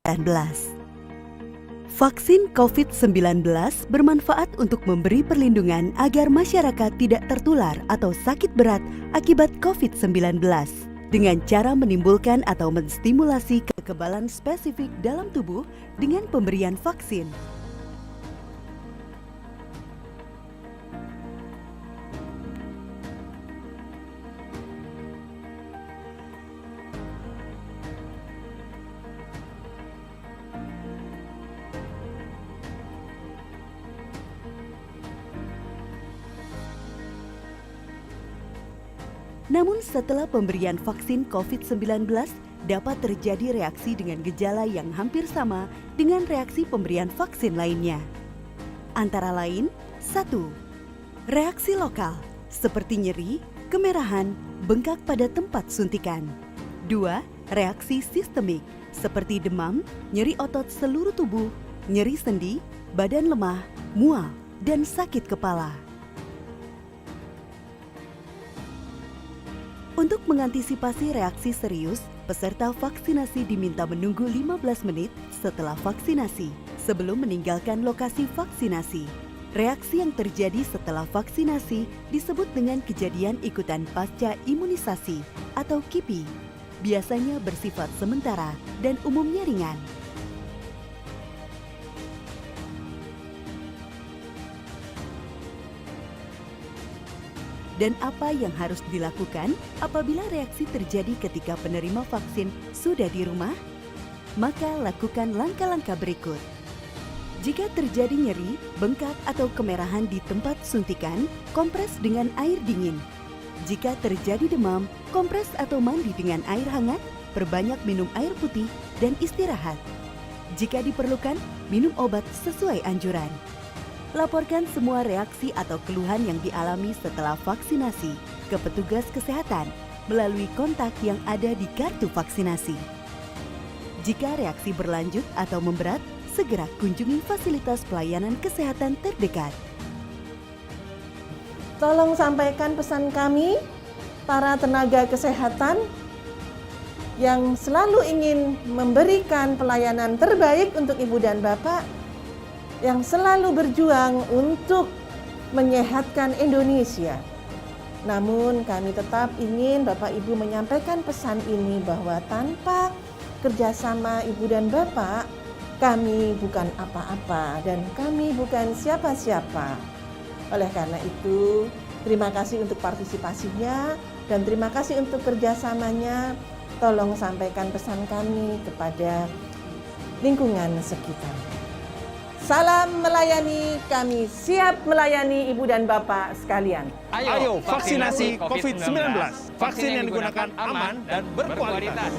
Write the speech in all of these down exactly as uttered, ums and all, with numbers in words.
sembilan belas. Vaksin covid sembilan belas bermanfaat untuk memberi perlindungan agar masyarakat tidak tertular atau sakit berat akibat covid sembilan belas dengan cara menimbulkan atau menstimulasi kekebalan spesifik dalam tubuh dengan pemberian vaksin. Namun, setelah pemberian vaksin covid sembilan belas, dapat terjadi reaksi dengan gejala yang hampir sama dengan reaksi pemberian vaksin lainnya. Antara lain, satu, reaksi lokal, seperti nyeri, kemerahan, bengkak pada tempat suntikan. Dua, reaksi sistemik, seperti demam, nyeri otot seluruh tubuh, nyeri sendi, badan lemah, mual, dan sakit kepala. Untuk mengantisipasi reaksi serius, peserta vaksinasi diminta menunggu lima belas menit setelah vaksinasi sebelum meninggalkan lokasi vaksinasi. Reaksi yang terjadi setelah vaksinasi disebut dengan kejadian ikutan pasca imunisasi atau kipi. Biasanya bersifat sementara dan umumnya ringan. Dan apa yang harus dilakukan apabila reaksi terjadi ketika penerima vaksin sudah di rumah? Maka lakukan langkah-langkah berikut. Jika terjadi nyeri, bengkak, atau kemerahan di tempat suntikan, kompres dengan air dingin. Jika terjadi demam, kompres atau mandi dengan air hangat, perbanyak minum air putih, dan istirahat. Jika diperlukan, minum obat sesuai anjuran. Laporkan semua reaksi atau keluhan yang dialami setelah vaksinasi ke petugas kesehatan melalui kontak yang ada di kartu vaksinasi. Jika reaksi berlanjut atau memberat, segera kunjungi fasilitas pelayanan kesehatan terdekat. Tolong sampaikan pesan kami, para tenaga kesehatan yang selalu ingin memberikan pelayanan terbaik untuk Ibu dan Bapak, yang selalu berjuang untuk menyehatkan Indonesia. Namun, kami tetap ingin Bapak Ibu menyampaikan pesan ini, bahwa tanpa kerjasama Ibu dan Bapak, kami bukan apa-apa dan kami bukan siapa-siapa. Oleh karena itu, terima kasih untuk partisipasinya dan terima kasih untuk kerjasamanya. Tolong sampaikan pesan kami kepada lingkungan sekitar. Salam melayani, kami siap melayani Ibu dan Bapak sekalian. Ayo, vaksinasi covid sembilan belas. Vaksin yang digunakan aman dan berkualitas.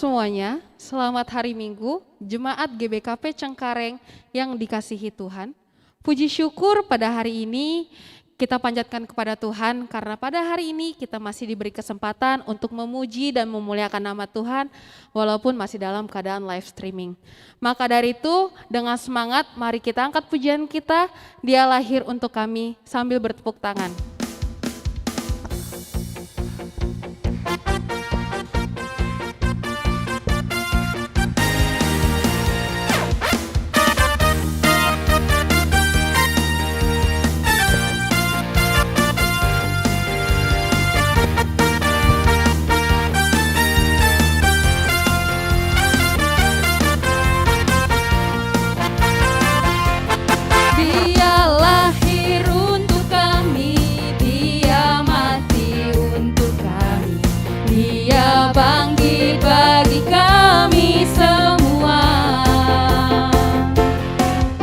Semuanya, selamat hari Minggu, Jemaat G B K P Cengkareng yang dikasihi Tuhan. Puji syukur pada hari ini kita panjatkan kepada Tuhan karena pada hari ini kita masih diberi kesempatan untuk memuji dan memuliakan nama Tuhan walaupun masih dalam keadaan live streaming. Maka dari itu, dengan semangat mari kita angkat pujian kita, Dia lahir untuk kami, sambil bertepuk tangan. Dia lahir untuk kami, Dia mati untuk kami, Dia bangkit bagi kami semua.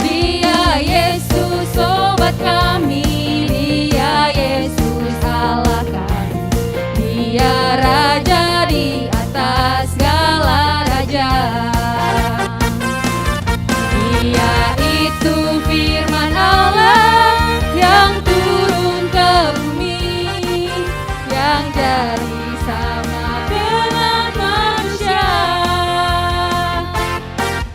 Dia Yesus obat kami, Dia Yesus Allah kami, Dia Raja di atas segala raja. Dia itu firman Allah yang turun ke bumi, yang jadi sama dengan manusia.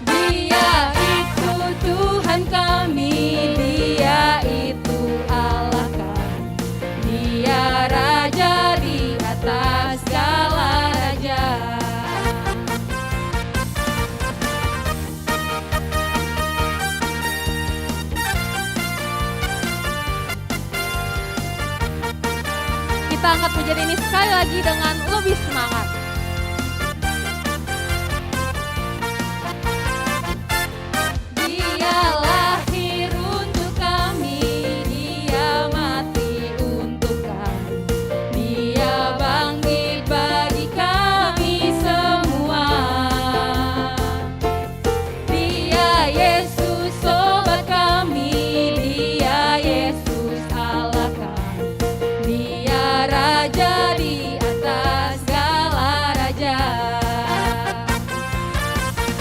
Dia itu Tuhan kami, Dia itu Allah kami, Dia Raja di atas segala raja. Kita angkat pujian ini sekali lagi dengan lebih semangat. Dia lahir untuk kami, Dia mati untuk kami, Dia bangkit bagi kami semua. Dia Yesus obat kami, Dia Yesus Allah kami, Dia Raja di atas segala raja.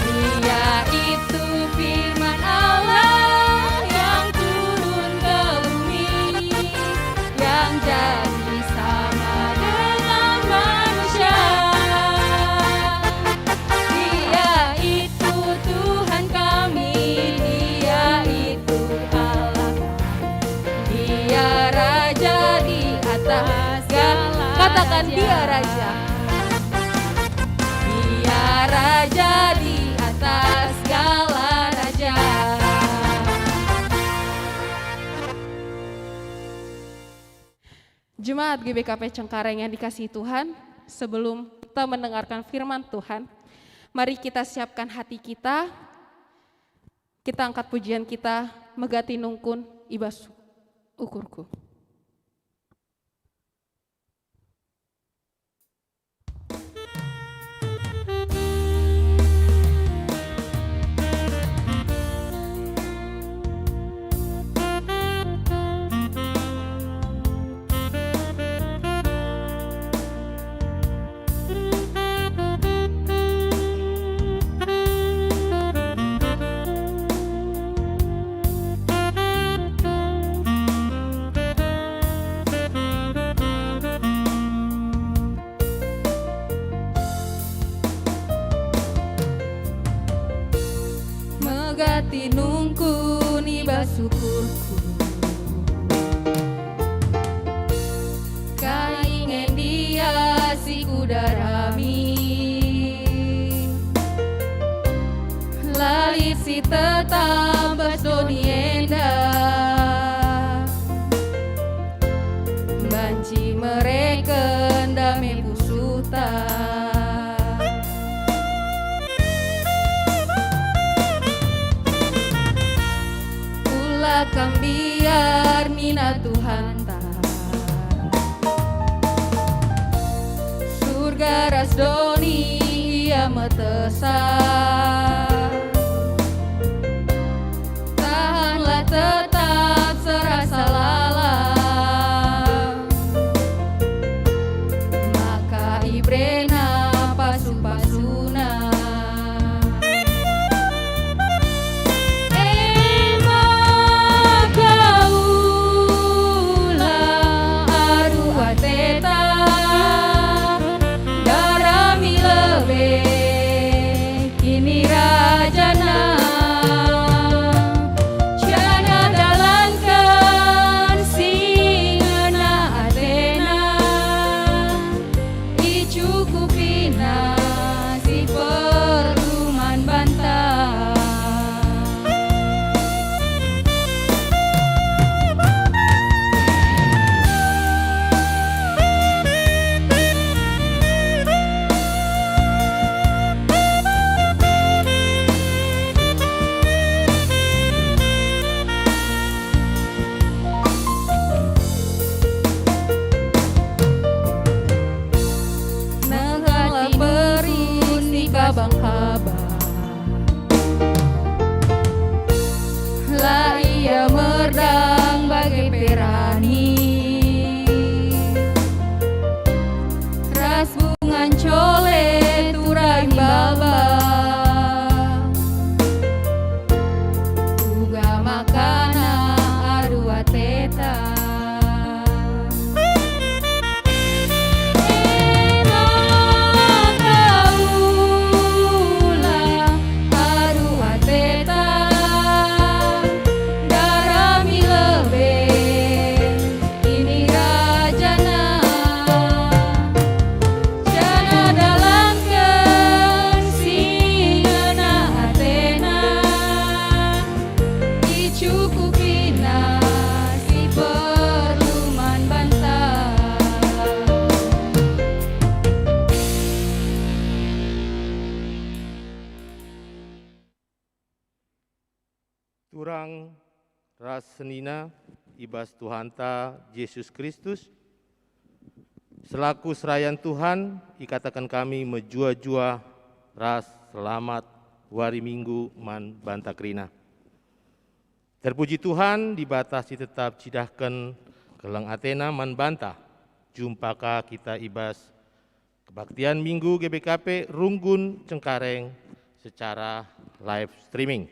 Dia itu firman Allah yang turun ke bumi, yang jadi sama dengan manusia. Dia itu Tuhan kami, Dia itu Allah kami, Dia Raja di atas segala raja. Katakan, Dia Raja. Dia Raja di atas segala raja. Jemaat G B K P Cengkareng yang dikasihi Tuhan, sebelum kita mendengarkan firman Tuhan, mari kita siapkan hati kita, kita angkat pujian kita, Megati Nungkun i bas ukurku. Megati nungkun i bas ukurku. Kai nge ndia si kudarami? La lit si tetap bas doni enda. Banci mereken dame pusuhta. Ula kam mbiar nina Tuhanta. Surga ras doni ia metesa. Tahanlah tetap serasa lalap, maka iberena pasu-pasuna. Turang ras senina i bas Tuhanta Jesus Kristus, selaku serayan Tuhan, ikataken kami mejuah-juah ras selamat wari Minggu man banta kerina. Terpuji Tuhan, Dibata si tetap cidahken keleng ateNa man banta. Jumpa ka kita i bas kebaktian Minggu G B K P Runggun Cengkareng secara live streaming.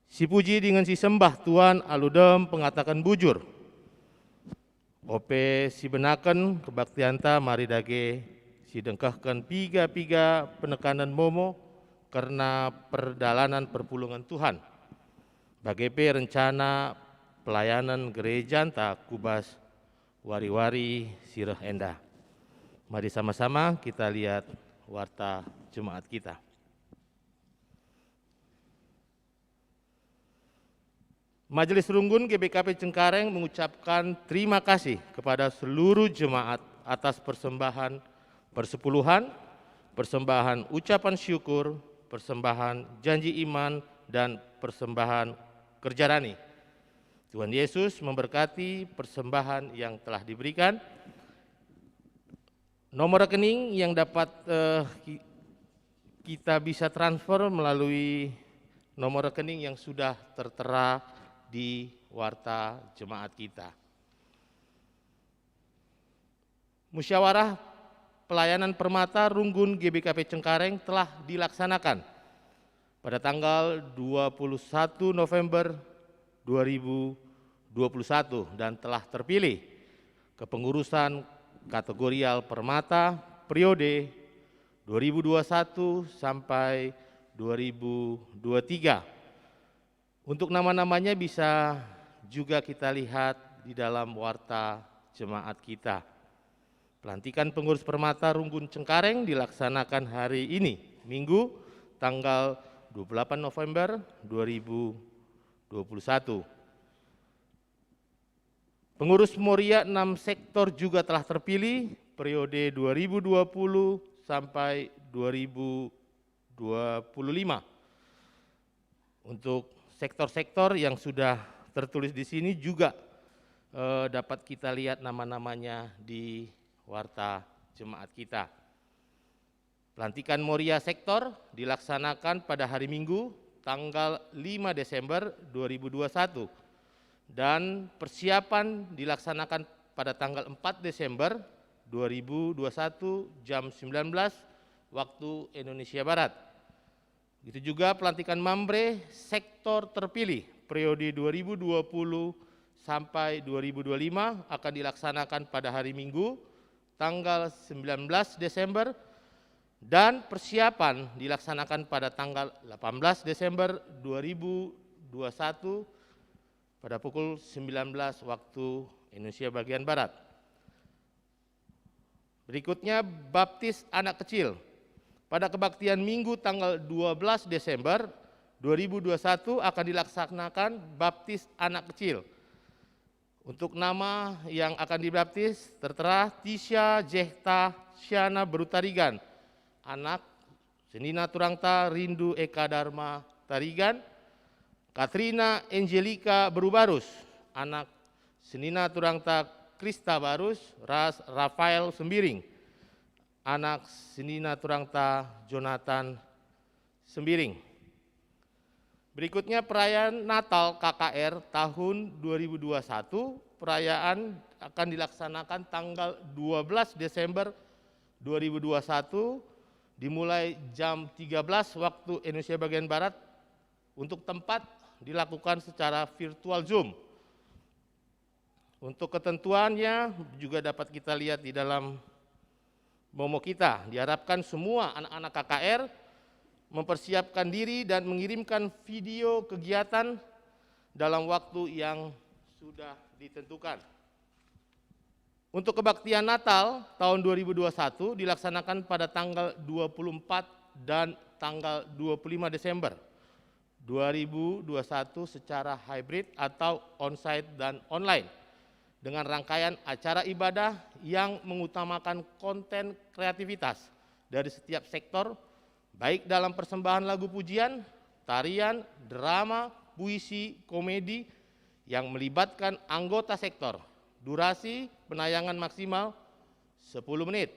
Sipuji dingen sisembah Tuhan alu dem pengataken bujur. Ope sibenaken kebaktianta mari dage sidengkehken piga-piga penekanen momo kerna perdalanen perpulungen Tuhan, bage pe rencana pelayanen gerejanta ku bas wari-wari si reh enda. Mari sama-sama kita lihat warta jemaat kita. Majelis Runggun G B K P Cengkareng mengucapkan terima kasih kepada seluruh jemaat atas persembahan persepuluhan, persembahan ucapan syukur, persembahan janji iman, dan persembahan kerja rani. Tuhan Yesus memberkati persembahan yang telah diberikan. Nomor rekening yang dapat, eh, ki-, kita bisa transfer melalui nomor rekening yang sudah tertera di warta jemaat kita. Musyawarah pelayanan Permata Runggun G B K P Cengkareng telah dilaksanakan pada tanggal dua puluh satu November dua ribu dua puluh satu dan telah terpilih kepengurusan kategorial Permata periode dua ribu dua satu sampai dua ribu dua tiga. Untuk nama-namanya bisa juga kita lihat di dalam warta jemaat kita. Pelantikan pengurus Permata Runggun Cengkareng dilaksanakan hari ini, Minggu, tanggal dua puluh delapan November dua ribu dua puluh satu. Pengurus Moria enam sektor juga telah terpilih periode dua ribu dua puluh sampai dua ribu dua puluh lima. Untuk sektor-sektor yang sudah tertulis di sini juga, eh, dapat kita lihat nama-namanya di warta jemaat kita. Pelantikan Moria Sektor dilaksanakan pada hari Minggu, tanggal lima Desember dua ribu dua satu, dan persiapan dilaksanakan pada tanggal empat Desember dua ribu dua satu jam sembilan belas waktu Indonesia Barat. Begitu juga pelantikan Mamre Sektor Terpilih periode dua ribu dua puluh sampai dua ribu dua lima akan dilaksanakan pada hari Minggu, tanggal sembilan belas Desember, dan persiapan dilaksanakan pada tanggal delapan belas Desember dua ribu dua satu pada pukul sembilan belas waktu Indonesia bagian Barat. Berikutnya, baptis anak kecil. Pada kebaktian Minggu tanggal dua belas Desember dua ribu dua satu akan dilaksanakan baptis anak kecil. Untuk nama yang akan dibaptis tertera Tisha Jehta Syana Beru Tarigan, anak senina turangta Rindu Eka Darma Tarigan, Katrina Angelika Beru Barus, anak senina turangta Krista Barus, ras Rafael Sembiring, anak senina turangta Jonathan Sembiring. Berikutnya, perayaan Natal K K R tahun dua ribu dua satu, perayaan akan dilaksanakan tanggal dua belas Desember dua ribu dua satu, dimulai jam tiga belas waktu Indonesia bagian Barat. Untuk tempat, dilakukan secara virtual Zoom. Untuk ketentuannya juga dapat kita lihat di dalam momo kita. Diharapkan semua anak-anak K K R mempersiapkan diri dan mengirimkan video kegiatan dalam waktu yang sudah ditentukan. Untuk kebaktian Natal tahun dua ribu dua satu dilaksanakan pada tanggal dua puluh empat dan tanggal dua puluh lima Desember dua ribu dua satu secara hybrid atau onsite dan online, dengan rangkaian acara ibadah yang mengutamakan konten kreativitas dari setiap sektor, baik dalam persembahan lagu pujian, tarian, drama, puisi, komedi yang melibatkan anggota sektor. Durasi penayangan maksimal sepuluh menit.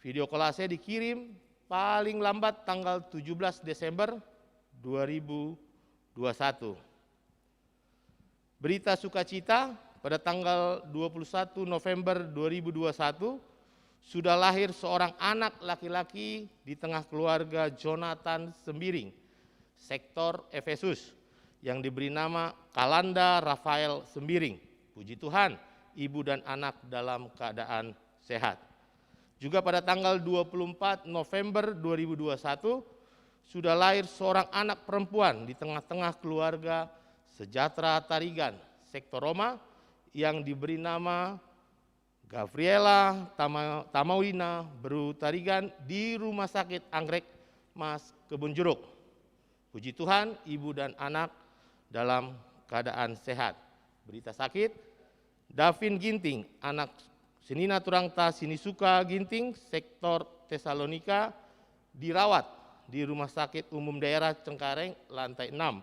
Video kolase dikirim paling lambat tanggal tujuh belas Desember dua ribu dua satu. Berita sukacita, pada tanggal dua puluh satu November dua ribu dua satu, sudah lahir seorang anak laki-laki di tengah keluarga Jonathan Sembiring, sektor Efesus, yang diberi nama Kalanda Rafael Sembiring. Puji Tuhan, ibu dan anak dalam keadaan sehat. Juga pada tanggal dua puluh empat November dua ribu dua satu, sudah lahir seorang anak perempuan di tengah-tengah keluarga Sejahtera Tarigan, sektor Roma, yang diberi nama Gabriela Tama-, Tamawina Beru Tarigan di Rumah Sakit Anggrek Mas Kebun Jeruk. Puji Tuhan, ibu dan anak dalam keadaan sehat. Berita sakit, Davin Ginting, anak senina turangta Sinisuka Ginting, sektor Tesalonika, dirawat di Rumah Sakit Umum Daerah Cengkareng, lantai enam.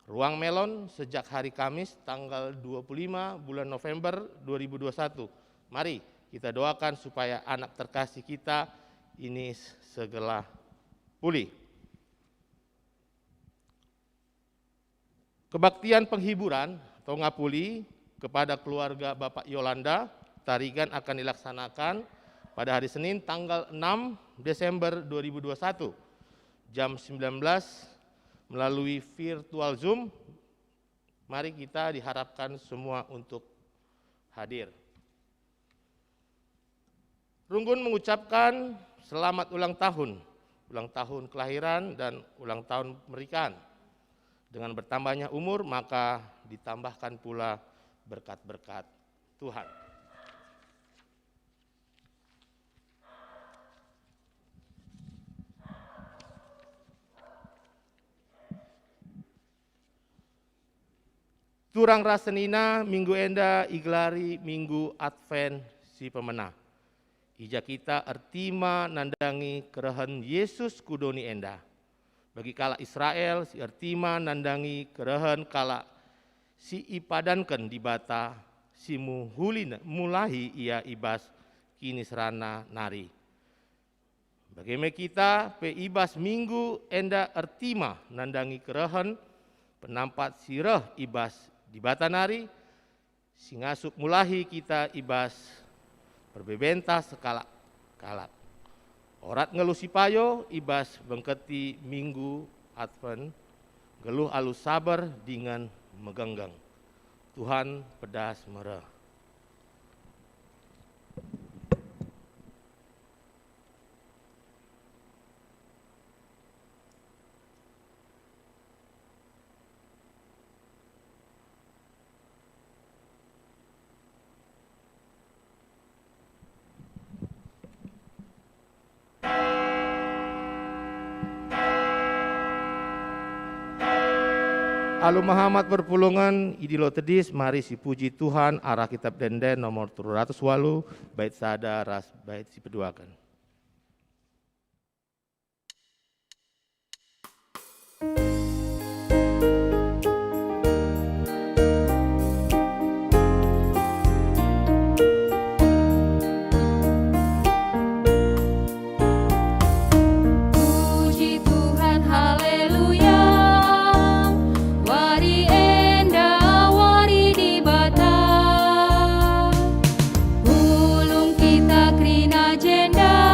Ruang Melon sejak hari Kamis tanggal dua puluh lima bulan November dua ribu dua satu. Mari kita doakan supaya anak terkasih kita ini segera pulih. Kebaktian penghiburan atau ngapuli kepada keluarga Bapak Yolanda Tarigan akan dilaksanakan pada hari Senin tanggal enam Desember dua ribu dua satu, jam sembilan belas, melalui virtual Zoom. Mari kita diharapkan semua untuk hadir. Runggun mengucapkan selamat ulang tahun, ulang tahun kelahiran dan ulang tahun pernikahan. Dengan bertambahnya umur, maka ditambahkan pula berkat-berkat Tuhan. Turang ras senina, minggu enda igelari Minggu Advent si Pemena. I ja kita ertima nandangi kerehen Yesus ku doni enda. Bagi kalak Israel si ertima nandangi kerehen kalak si ipadanken Dibata, si muhuli-, mulahi ia i bas kiniseranna nari. Bage me kita pe i bas minggu enda ertima nandangi kerehen penampat si reh i bas Dibata nari, si ngasup mulahi kita i bas perbebenta sekalak-kalak. Orat nggeluh si payo i bas bengketi minggu Advent, nggeluh alu saber dingen megenggeng. Tuhan pedas mereh. Alu mehamat perpulungen, idilo tedis, mari sipuji Tuhan arah Kitab Ende-enden nomor telu ratus walu, bait sada ras bait si peduaken. Puji Tuhan, haleluya. Wari enda wari Dibata. Ulung kita kerina jenda,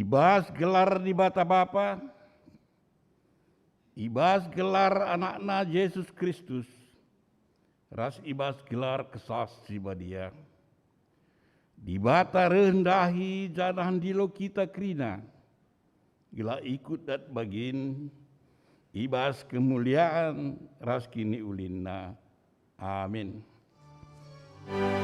I bas gelar Dibata Bapa, i bas gelar AnakNa Jesus Kristus, ras i bas gelar Kesah Si Badia, Dibata reh ndahi janah ndilo kita kerina, gelah ikut dat bagin i bas kemulian ras kiniulinNa. Amin. Amin. Amin. Amin.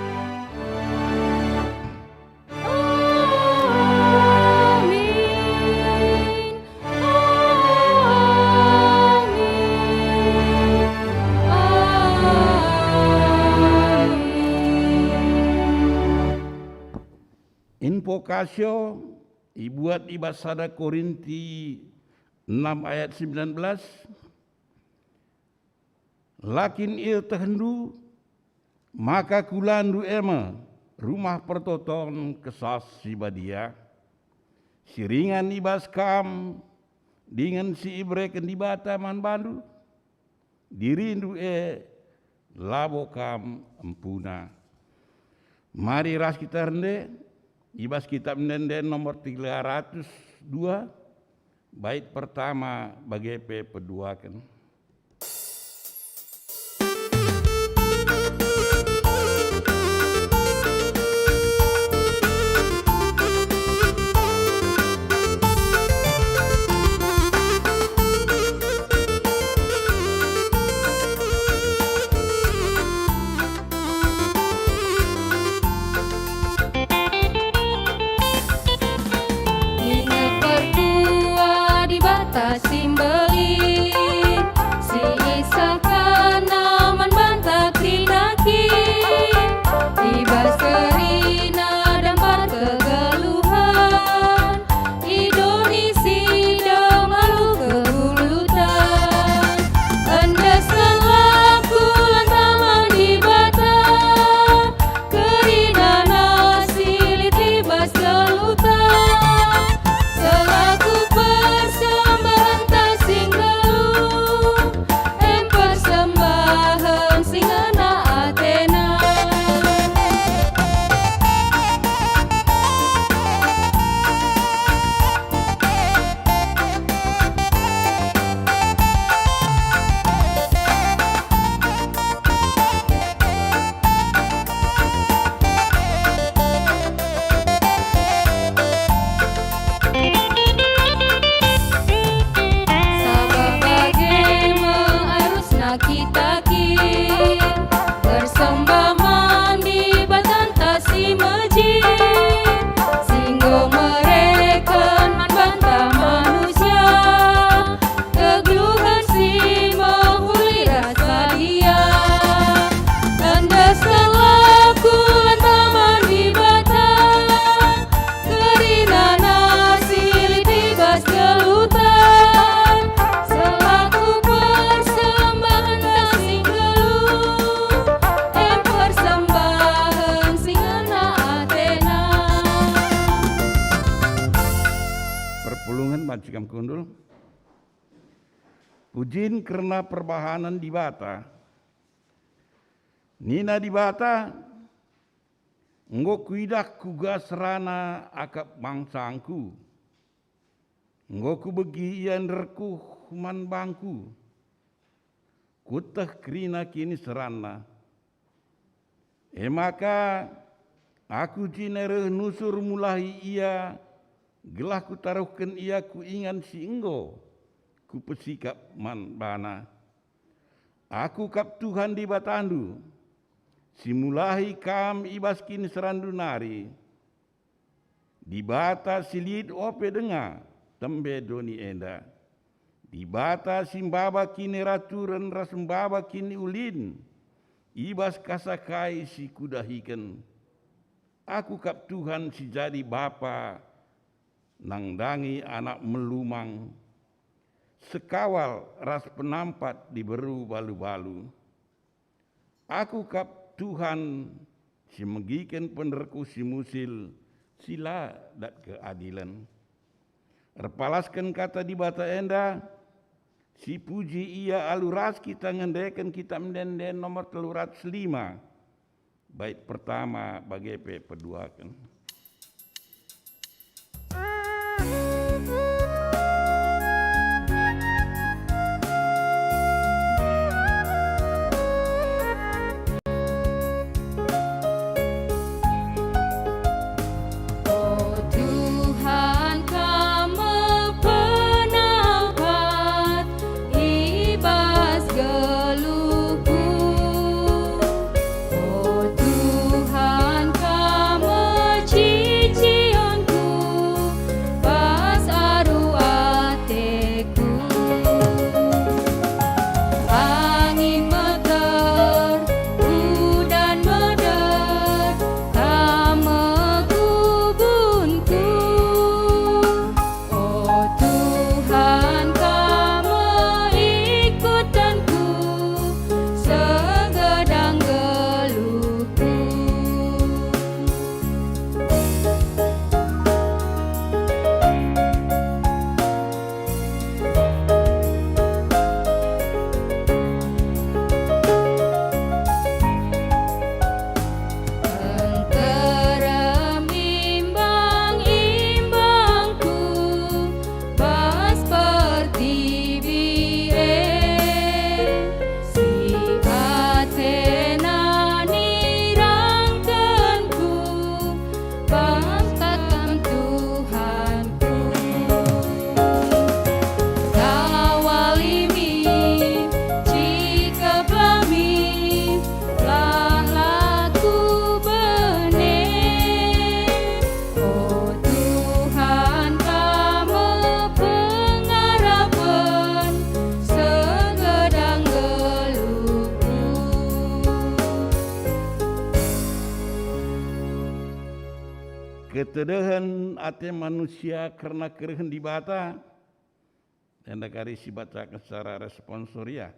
Invokasio ibuat i bas sada Korinti enam ayat sembilan belas. La kin ietehndu maka kulandu e me Rumah Pertoton Kesah Si Badia, si ringan i bas kam dingen si ibereken Dibata man bandu? Dirindu e labo kam empuna. Mari ras kita rende i bas Kitab Ende-enden nomor tiga ratus dua, bait pertama bage pe peduaken. Inget pertua Dibata si mbelin, si isahkenNa man banta kerina kin, i bas kerina dampar kegeluhen, i doni si dem alu kegeluhen. Endeskenlah kulandu man Dibata, kerinana si lit i bas geluhta, selaku persembahenta si nggeluh, em persembahen si ngena ateNa. Sabap bage me arusna kita kin bersembah man Dibatanta si mejin, si enggo mereken man banta manusia kegeluhen si mehuli ras badia. Endeskenlah kulandu man Dibata, kerinana si lit i bas geluhta, selaku persembahenta si nggeluh, em persembahen si ngena ateNa. Perpulungen banci kam kundul. Pujin kerna perbahanen Dibata. Nina Dibata, "Enggo kuidah kuga serana akap bangsangKu. Enggo kubegi ia nderkuh man bangKu. Kueteh kerina kiniseranna. E maka Aku jine reh nusur mulahi ia, gelah Kutaruhken ia ku ingan si enggo Kupesikap man bana. Aku kap Tuhan Dibatandu, si mulahi kam i bas kiniseranndu nari. Dibata si lit ope denga tembe doni enda. Dibata si mbaba kiniraturen ras mbaba kiniulin i bas kasa kai si Kudahiken. Aku kap Tuhan si jadi Bapa nandangi anak melumang, sekawal ras penampat diberu balu-balu. Aku kap Tuhan si megiken penderkuh si musil, si la dat keadilen." Erpalasken kata Dibata enda, sipuji ia alu ras kita ngendeken Kitab Ende-enden nomor telu ratus lima, bait pertama bage pe peduaken. Ketedehen ate manusia kerna kerehen Dibata, enda kari sibacaken secara responsoria.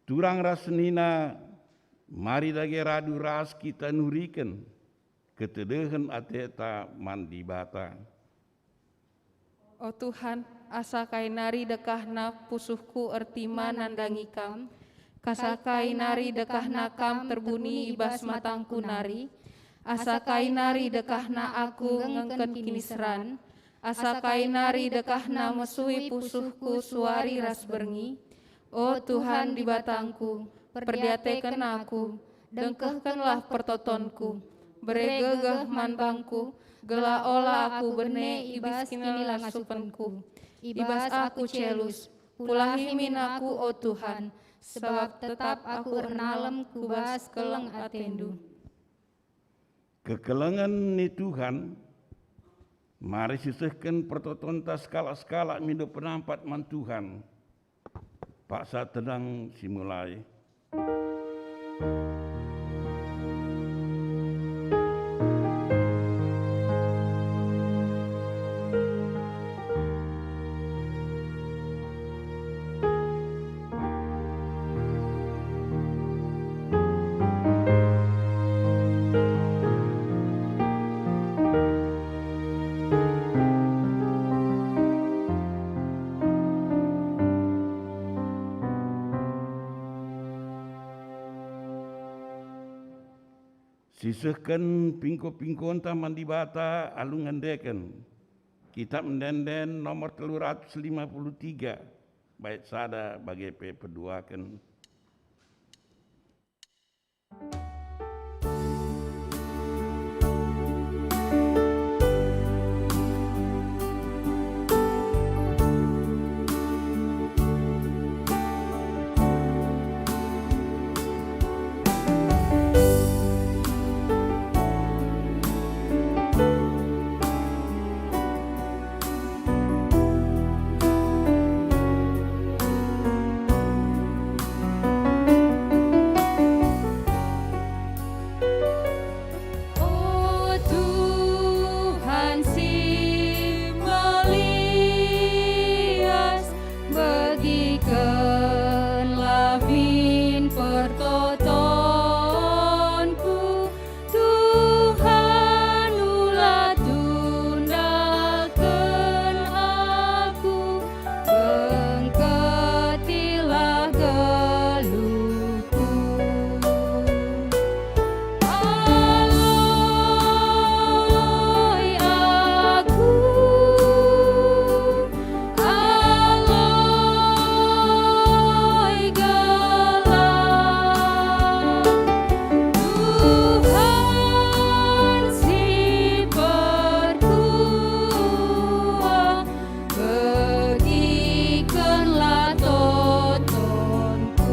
Turang ras senina, mari dage radu ras kita nuriken ketedehen ateta man Dibata. O Tuhan, asa kai nari dekahna pusuhku ertima nandangi Kam, asa kai nari dekahna Kam terbuni i bas matangku nari, asa kai nari dekahna aku ngengken kiniseran, asa kai nari dekahna mesui pusuhku suari ras berngi. O Tuhan Dibatangku, perdiateken aku, dengkehkenlah pertotonku, bere gegeh man bangku, gelah ola aku bene i bas kinilangasupenku, i bas aku celus. Pulahi min aku, o Tuhan, sebab tetap aku ernalem ku bas keleng ateNdu. Kekelengen ni Tuhan, mari sisehken pertotonta sekalak-sekalak mindo penampat man Tuhan. Paksa tenang si mulai. Sisehken pingko-pingkonta man Dibata alu ngendeken. Kitab Ende-enden nomor telu ratus lima puluh tiga, bait sada bage pe peduaken. O Tuhan si melias, begikenlah min pertotonku. Tuhan, ula tundaken aku, bengketilah geluhku. Aloi aku, aloi gelah Tuhan si perkuah, begikenlah totonku.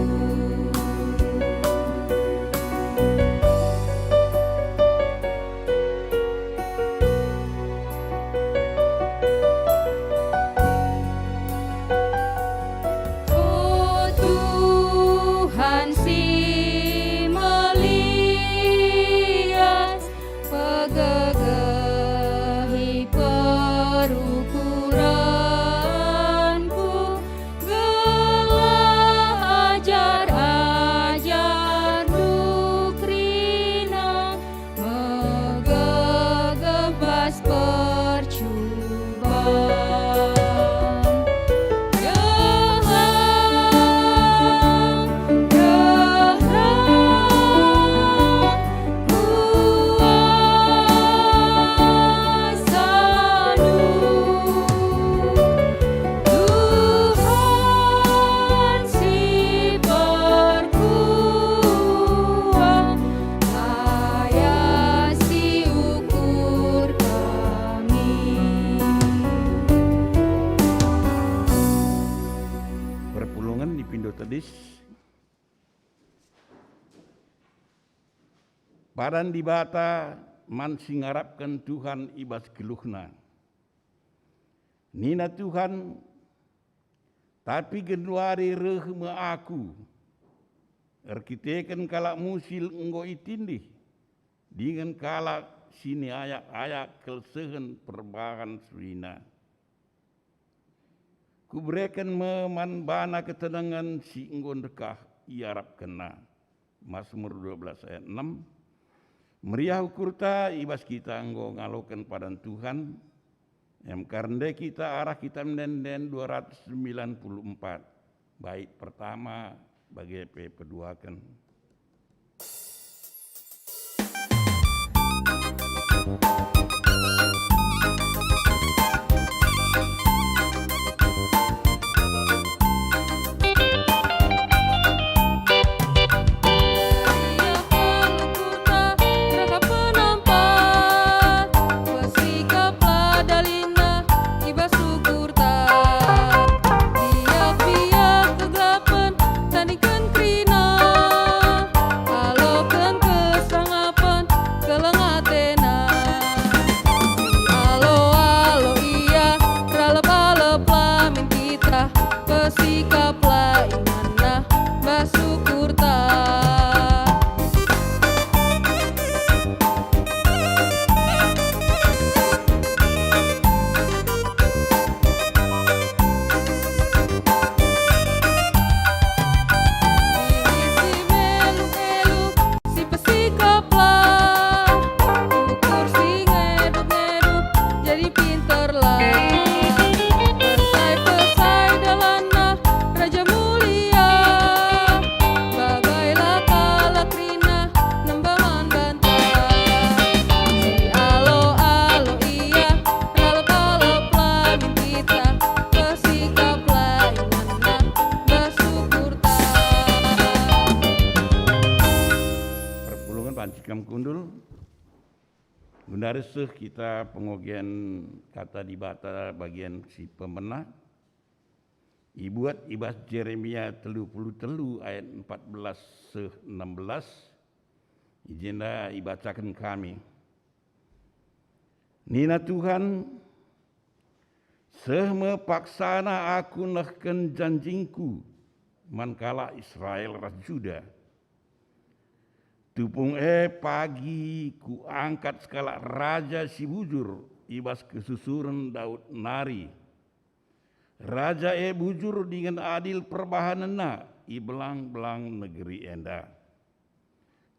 O Tuhan si melias, pegegehi perukurenku, gelah ajar-ajarNdu kerina megegeh bas percuban. Gelah, gelah kuasaNdu, Tuhan si perkuah, layasi ukur kami. Perpulungen dipindo tedis. Padan Dibata man si ngarapken Tuhan i bas geluhna. Nina Tuhan, "Tapi genduari reh me Aku, erkiteken kalak musil enggo itindih, dingen kalak si niayak-ayak kelsehen perbahan suina. Kubereken me man bana ketenengen si enggo ndekah iarapkenna. Mazmur dua belas ayat enam. Meriah ukurta i bas kita enggo ngaloken padan Tuhan, em kar ndai kita arah Kitab Ende-enden dua ratus sembilan puluh empat, bait pertama bage pe peduaken. Ia perlu kuta rangka penampat, bersikaplah dalinna i bas ukurta. Biak-biak kegelapen tandingken kerina, aloken kesangapen keleng atena. Sialo-alo ia, ralep-aleplah min kita, bersikaplah inganna bas ukurta. Isi melu-elu si pesikaplah, ukur si ngeduk-ngeduk jadi pinterlah. Pesai-pesai dalanna Raja mulia, bagailah kalak kerina nembah man banta. Sialo-alo ia, ralep-aleplah min kita, bersikaplah inganna bas ukurta. Perpulungen banci kam kundul. Genduari seh kita pengogen Kata Dibata bagian si pemena. Ibuat i bas Jeremia telu puluh telu ayat empat belas seh enam belas, i jenda ibacaken kami. Nina Tuhan, "Seh me paksana Aku nehken janjingKu man kalak Israel ras Juda. Tupung e pagi Kuangkat sekalak raja si bujur i bas kesusuren Daud nari. Raja e bujur dingen adil perbahanenna i belang-belang negeri enda.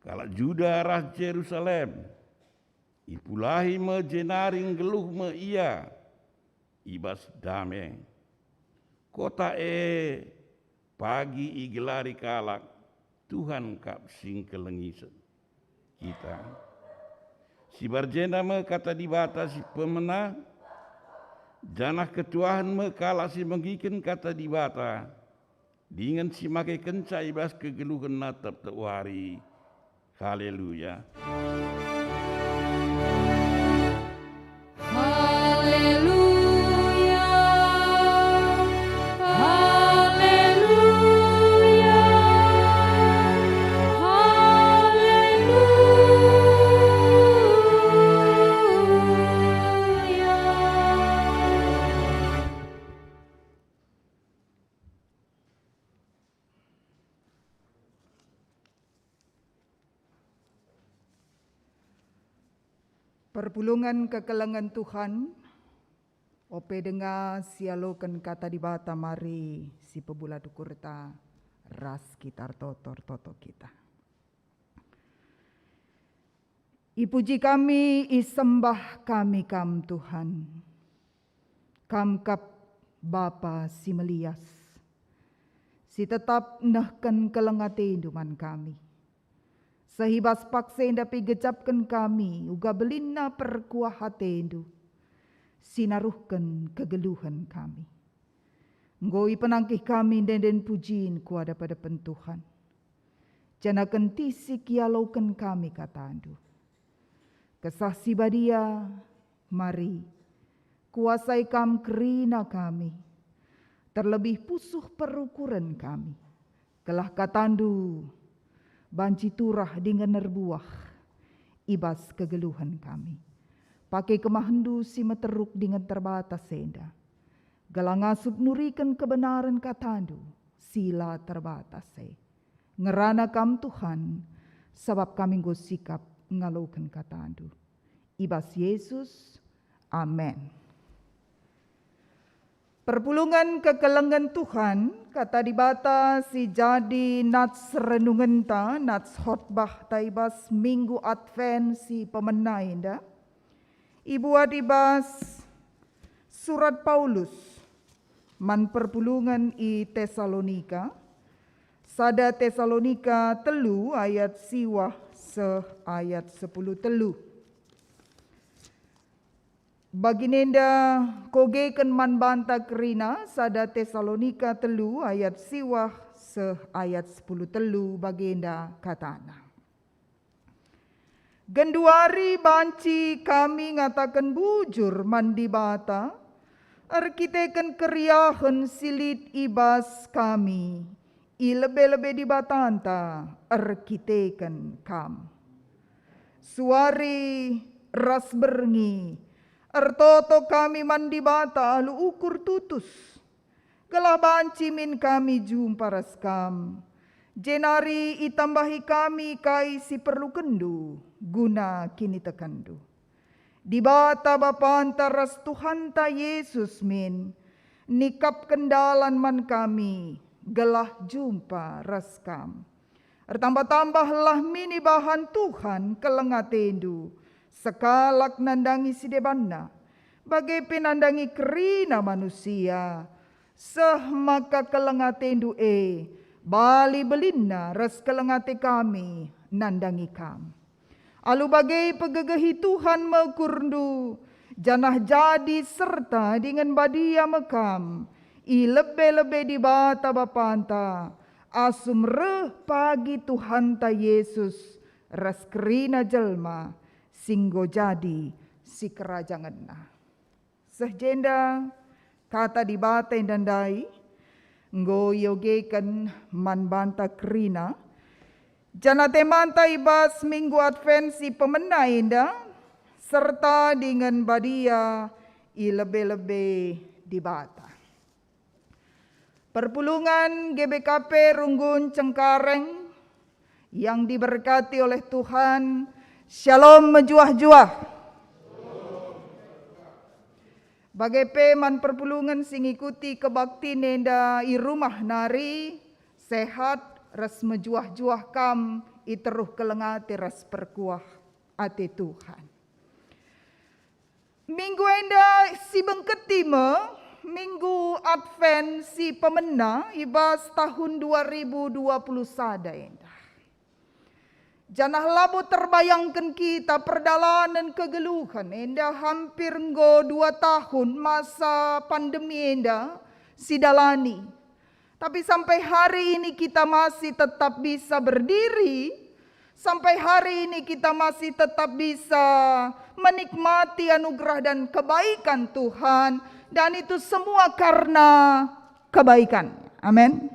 Kalak Juda ras Jerusalem, ipulahi me jenari nggeluh me ia i bas dame. Kota e pagi igelari kalak, Tuhan kap si ngkelengi kita." Si bas jenda me Kata Dibata si pemena, janah ketuahen me kalak si megiken Kata Dibata, dingen si makekenca i bas kegeluhenna tep-tep wari. Haleluya. Haleluya. Haleluya. Haleluya. Perpulungen kekelengen Tuhan, ope denga sialoken Kata Dibata, mari sipebulat ukurta ras kita ertoto-ertoto kita. Ipuji kami, isembah kami Kam, Tuhan. Kam kap Bapa si melias, si tetap nehken keleng ateNdu man kami. Seh i bas paksa enda pe igejapken kami uga belinna perkuah ateNdu, si naruhken kegeluhen kami. Enggo ipenangkih kami ende-enden pujin ku adep-adepen Tuhan. Janah kentisik ialoken kami KataNdu. Kesah Si Badia, mari, kuasai Kam kerina kami, terlebih pusuh perukuren kami, gelah KataNdu banci turah dingen erbuah i bas kegeluhen kami. Pake kemahenNdu si meteruk dingen terbatas enda, gelah ngasup nuriken kebenaren KataNdu si la terbatas e. Ngerana Kam, Tuhan, sabap kami enggo sikap ngaloken KataNdu. I bas Yesus. Amen. Perpulungen kekelengen Tuhan, Kata Dibata si jadi nats renungenta, nats khotbahta i bas Minggu Advent si pemena enda, ibuat i bas surat Paulus man perpulungen i Tesalonika, sada Tesalonika telu ayat siwah seh ayat sepuluh telu. Bagin enda kogeken man banta kerina sada Tesalonika telu ayat siwah seh ayat sepuluh telu bagenda katana. Genduari banci kami ngataken bujur man Dibata, erkiteken keriahen si lit i bas kami, i lebe-lebe Dibatanta erkiteken kam. Suari ras berngi, ertoto kami man Dibata alu ukur tutus, gelah banci min kami jumpa ras kam, jenari itambahi kami kai si perlukenndu guna kinitekenndu. Dibata Bapanta ras Tuhanta Yesus min nikapken dalan man kami gelah jumpa ras kam. Ertambah-tambahlah min ibahan Tuhan keleng atendu, sekalak nandangi si debanna, bage pe nandangi kerina manusia, seh maka keleng atendu e bali belinna ras keleng ate kami nandangi kam. Alu bage pegegehi Tuhan me ukurndu, janah jadi serta dingen badia me kam i lebe-lebe Dibata Bapanta, asum reh pagi Tuhanta Yesus ras kerina jelma si enggo jadi sikerajangenna. Seh jenda Kata Dibata enda ndai enggo iogeken man banta kerina, janah temanta i bas Minggu Advent si pemena enda, serta dingen badia i lebe-lebe Dibata. Perpulungen G B K P Runggun Cengkareng yang diberkati oleh Tuhan, Shalom mejuah-juah. Bage pe man perpulungen si ngikuti kebaktin enda i rumah nari, sehat ras mejuah-juah kam i teruh keleng ate ras perkuah ate Tuhan. Minggu enda si bengketi me Minggu Advent si pemena i bas tahun dua ribu dua puluh sada enda. Janah labo terbayangken kita perdalanen kegeluhen enda hampir enggo dua tahun masa pandemi enda sidalani. Tapi sampai hari ini kita masih tetap bisa berdiri, sampai hari ini kita masih tetap bisa menikmati anugerah dan kebaikan Tuhan, dan itu semua karena kebaikan. Amin.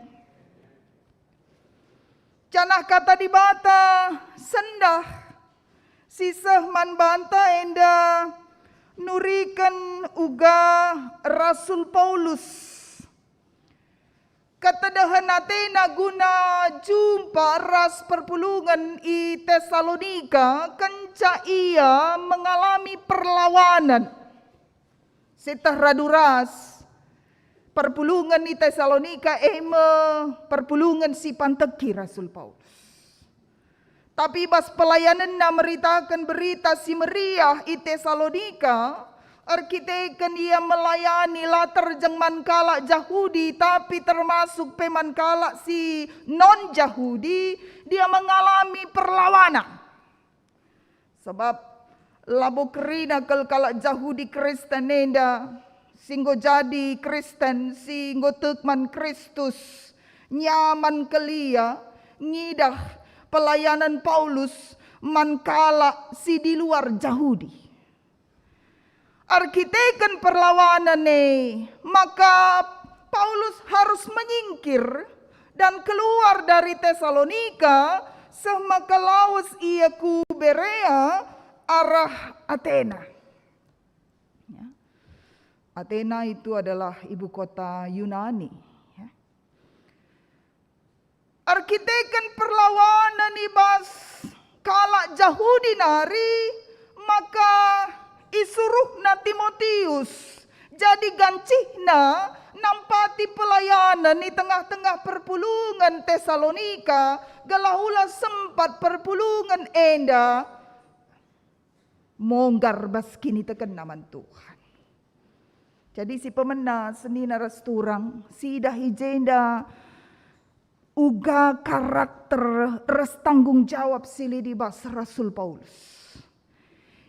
Janah Kata Dibata sendah si seh man banta enda nuriken uga Rasul Paulus ketedehen atena guna jumpa ras perpulungen i Tesalonika kenca ia mengalami perlawanan. Seteh radu ras perpulungen i Tesalonika e me perpulungen si panteki Rasul Paulus. Tapi bas pelayanenna meritaken Berita Si Meriah i Tesalonika, erkiteken ia melayani la terjeng man kalak Jahudi, tapi termasuk pe man kalak si non-Jahudi, dia mengalami perlawanan. Sebab labo kerina kal kalak Jahudi Kristen enda, si enggo jadi Kristen, si enggo tek man Kristus, nyaman kal ia ngidah pelayanan Paulus man kalak si di luar Jahudi. Erkiteken perlawanan e, maka Paulus harus menyingkir dan keluar dari Tesalonika, seh maka lawes ia ku Berea arah Atena. Ya. Atena itu adalah ibu kota Yunani. Ya. Erkiteken perlawanan i bas kalak Jahudi nari, maka Isuruhna Timotius jadi gancihna nampati pelayanen i tengah-tengah perpulungen Tesalonika, gelah ula sempat perpulungen enda monggar bas kinitekenna man Tuhan. Jadi si pemena senina ras turang, siidah i jenda uga karakter ras tanggung jawab si lit i bas Rasul Paulus.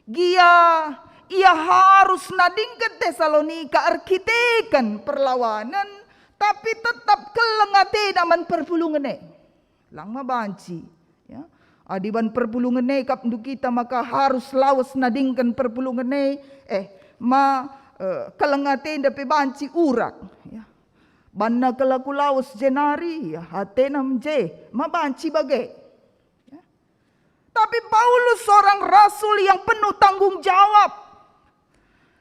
Gia ia harus nadingken Tesalonika erkiteken perlawanen, tapi tetap keleng atena man perpulungen e. Lang ma banci, ya. Adi ban perpulungen e kap ndu kita maka harus lawes nadingken perpulungen e, eh, ma, eh, keleng atenda pe banci urak, ya. Banna kelaku lawes jenari, ya, atena mje, ma banci bage. Ya. Tapi Paulus seorang rasul yang penuh tanggung jawab.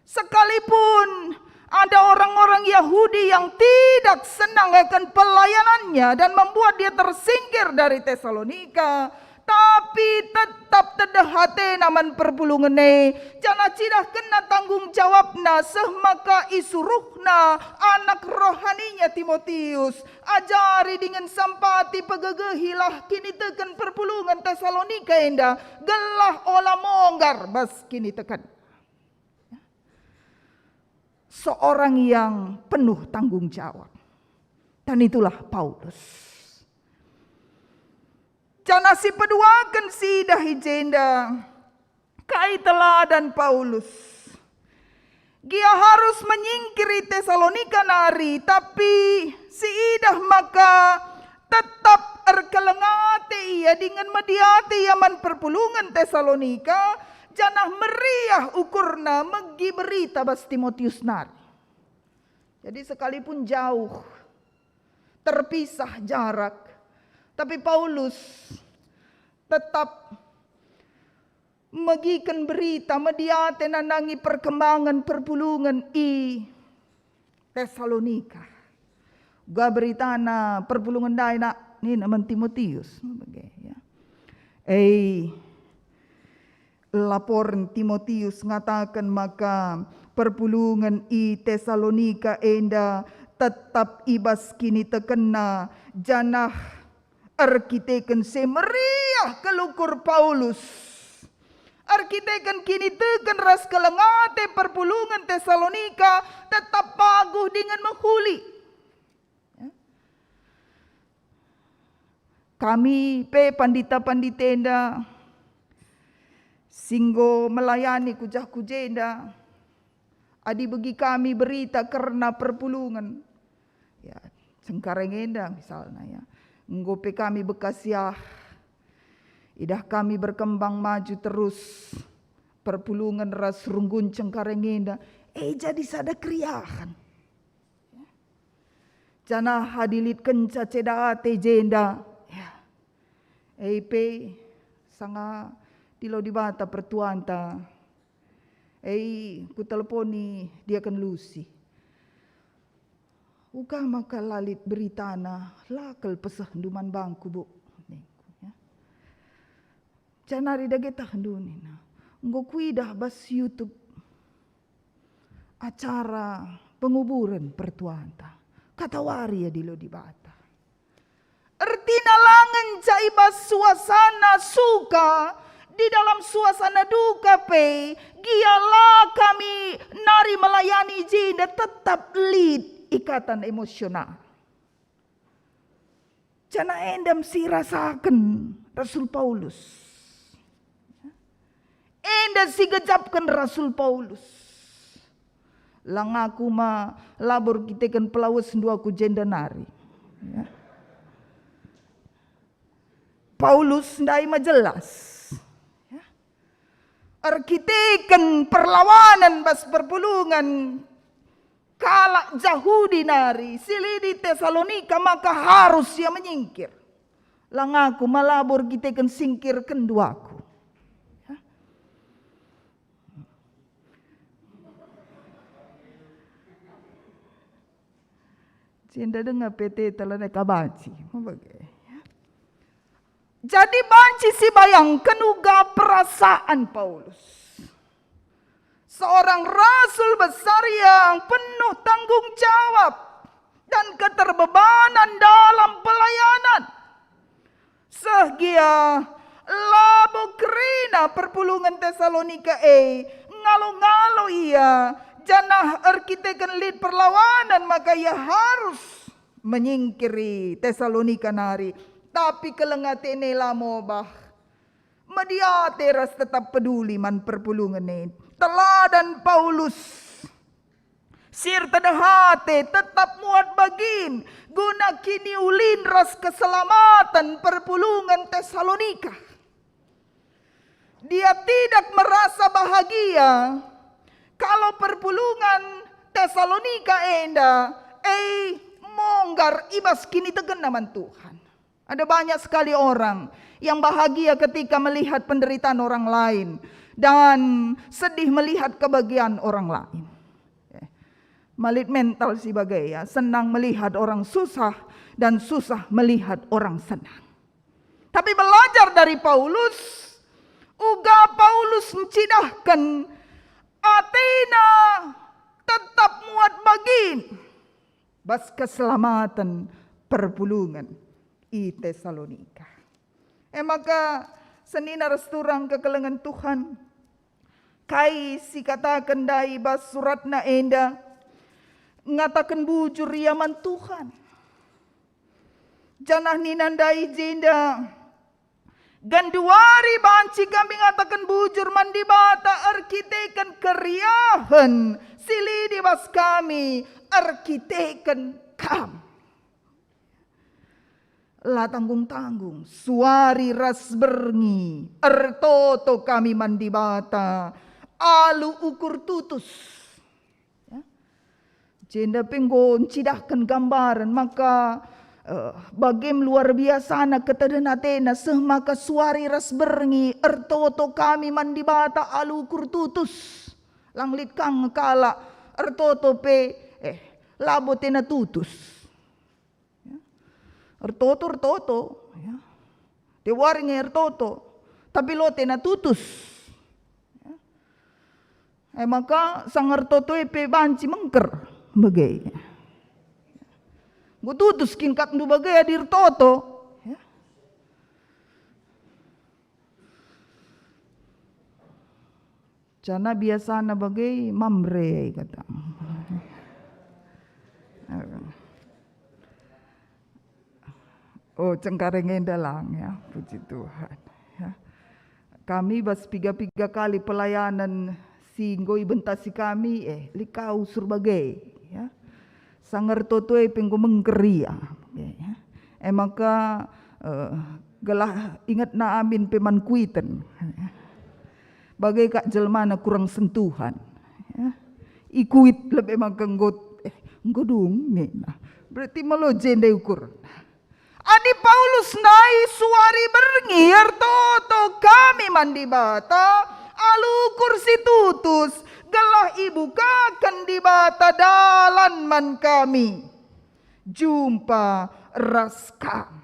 Sekalipun ada orang-orang Yahudi yang tidak senang akan pelayanannya dan membuat dia tersingkir dari Tesalonika, tapi tetap tedeh atena man perpulungen e, janah cidahkenna tanggung jawabna seh maka isuruhna anak rohaninya Timotius, ajari dingen sampati, pegegehilah kiniteken perpulungen Tesalonika enda, gelah ola monggar bas kiniteken. Seorang yang penuh tanggung jawab. Dan itulah Paulus. Janah si peduaken siidah i jenda, kai teladan Paulus. Gia harus menyingkiri Tesalonika nari, tapi siidah maka tetap erkeleng ate ia dingen mediate ia man perpulungen Tesalonika, janah meriah ukurna megi berita bas Timotius nari. Jadi sekalipun jauh, terpisah jarak, tapi Paulus tetap megiken berita, mediate nandangi perkembangan perpulungen i Tesalonika. Uga beritana perpulungen ndai nak nina man Timotius. Bage, ya. Eh, laporen Timotius ngataken maka perpulungen i Tesalonika enda tetap i bas kinitekenna, janah erkiteken si meriah kal ukur Paulus. Erkiteken kiniteken ras keleng ate perpulungen Tesalonika tetap paguh dingen mehuli. Ya. Kami pe pandita-pandita enda si enggo melayani ku jah ku jenda, adi begi kami berita kerna perpulungen, ya, Cengkareng enda misalna, ya, enggo pe kami bekasiah. Idah kami berkembang maju terus perpulungen ras runggun Cengkareng enda, e jadi sada keriahen. Janah adi lit kenca ceda ate jenda, ya, e pe sanga dilo Dibata pertuanta, e, kuteleponi Diaken Lusi. Uga maka la lit beritana, la kal pesehndu man bangku, Bu, ningku, ya. Janari dage tehndu nina, enggo kuidah bas YouTube acara penguburen pertuanta. Katawari ia dilo Dibata. Ertina la ngenca i bas suasana suka, di dalam suasana duka pe, gia la kami nari melayani jenda tetap lit ikatan emosional. Janah enda me si irasaken Rasul Paulus. Enda si gejapken Rasul Paulus. Lang aku ma labo erkiteken pelawesndu aku jenda nari. Ya. Paulus ndai ma jelas. Ya. Erkiteken perlawanen bas perpulungen kalak Jahudi nari si lit i Tesalonika, maka harus ia menyingkir. Lang aku ma labo erkiteken singkirkenndu aku. Ya. Jenda denga P T telanai kabanci. Bage, ya. Jadi banci sibayangken uga perasaan Paulus. seorang rasul besar yang penuh tanggung jawab dan keterbebanan dalam pelayanan. Seh gia labo kerina perpulungen Tesalonika e, ngalo-ngalo ia, janah erkiteken lit perlawanan maka ia harus menyingkiri Tesalonika nari. Tapi keleng atena la mobah. Mediate ras tetap peduli man perpulungen e. Teladan Paulus si ertedeh ate tetap muat bagin guna kiniulin ras keselamaten perpulungen Tesalonika. Dia tidak merasa bahagia kalau perpulungen Tesalonika enda, eh, monggar i bas kinitekenna man Tuhan. Ada banyak sekali orang yang bahagia ketika melihat penderitaan orang lain dan sedih melihat kebahagiaan orang lain. Eh, malit mental si bage, ya, senang melihat orang susah dan susah melihat orang senang. Tapi belajar dari Paulus, uga Paulus ncidahken atena tetap muat bagin bas keselamaten perpulungen i Tesalonika. E maka, senina ras turang kekelengen Tuhan, kai si kataken ndai bas suratna enda? Ngataken bujur ia man Tuhan. Janah nina ndai jenda, "Genduari banci kami ngataken bujur man Dibata erkiteken keriahen si lit i bas kami erkiteken kam." La tanggung-tanggung, suari ras berngi, ertoto kami man Dibata alu ukur tutus. Ya. Jenda pe enggo ncidahken gambaren maka, eh, bagem luar biasana ketedehen atena seh maka suari ras berngi ertoto kami man Dibata alu ukur tutus. Lang lit kang kalak ertoto pe, eh, labo tena tutus. Ya. Ertoto, ertoto, ya. Tiap wari nge ertoto, tapi la tena tutus. Ya. E maka sanga ertoto e pe banci mengker bage. Enggo tutus kin katndu bage adi ertoto. Ya. Janah biasana bage Mamre kata. Oh, Cengkareng enda lang, ya, puji Tuhan. Ya. Kami bas piga-piga kali pelayanan si enggo ibentasi kami, eh, lit ka usur bage, ya. Sanga ertoto e pe enggo mengker ia, ya. E maka, eh, gelah ingetna amin pe man kuiten. Bage kak jelmana kurang sentuhan. Ya. Ikuit lebe maka enggo, eh, enggo dung nina. Berarti malo jenda ukur. Adi Paulus ndai suari berngi ertoto kami man Dibata alu ukur si tutus, gelah ibukaken Dibata dalan man kami jumpa ras kam.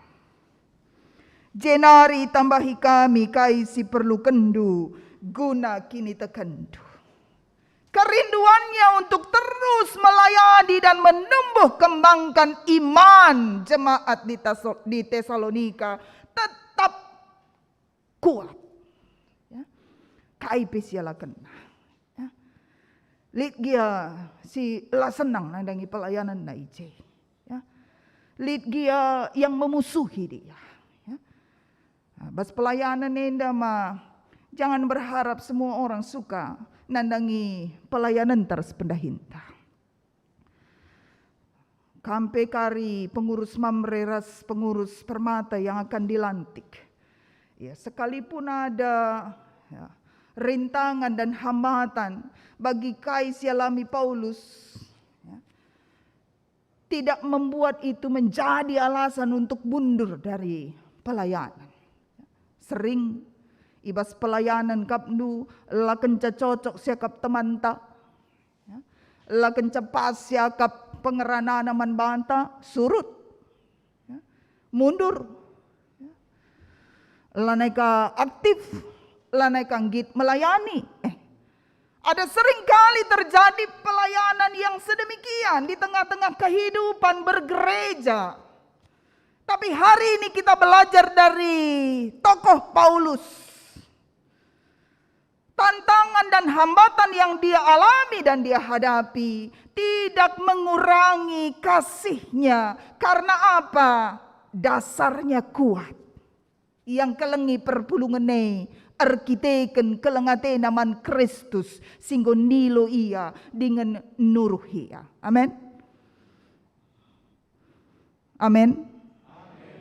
Jenari tambahi kami kai si perlukenndu guna kinitekenndu. Kerinduannya untuk terus melayani dan menumbuh kembangkan iman jemaat di Taso-, di Tesalonika tetap kuat. Ya. Kai pe si ialakenna. Ya. Lit gia si la senang nandangi pelayananna i je. Ya. Lit gia yang memusuhi dia. Ya. Nah, bas pelayanan enda ma, jangan berharap semua orang suka nandangi pelayanan ras pendahinta. Kam pe kari pengurus Mamre ras pengurus Permata yang akan dilantik. Ya, sekalipun ada, ya, rintangan dan hambatan bagi kai si alami Paulus, ya, tidak membuat itu menjadi alasan untuk mundur dari pelayanan. Sering i bas pelayanan kapndu la kenca cocok siakap temanta, ya, la kenca pas siakap pengeranana man banta, surut, ya, mundur, ya. Lanai ka aktif, lanai ka nggit melayani. Eh, Ada sering kali terjadi pelayanan yang sedemikian di tengah-tengah kehidupan bergereja. Tapi hari ini kita belajar dari tokoh Paulus. Tantangan dan hambatan yang dia alami dan dia hadapi tidak mengurangi kasihnya. Karena apa? Dasarnya kuat. Ia ngkelengi perpulungen e erkiteken keleng atena man Kristus, si enggo nilo ia dingen nuruh ia. Amin. Amin.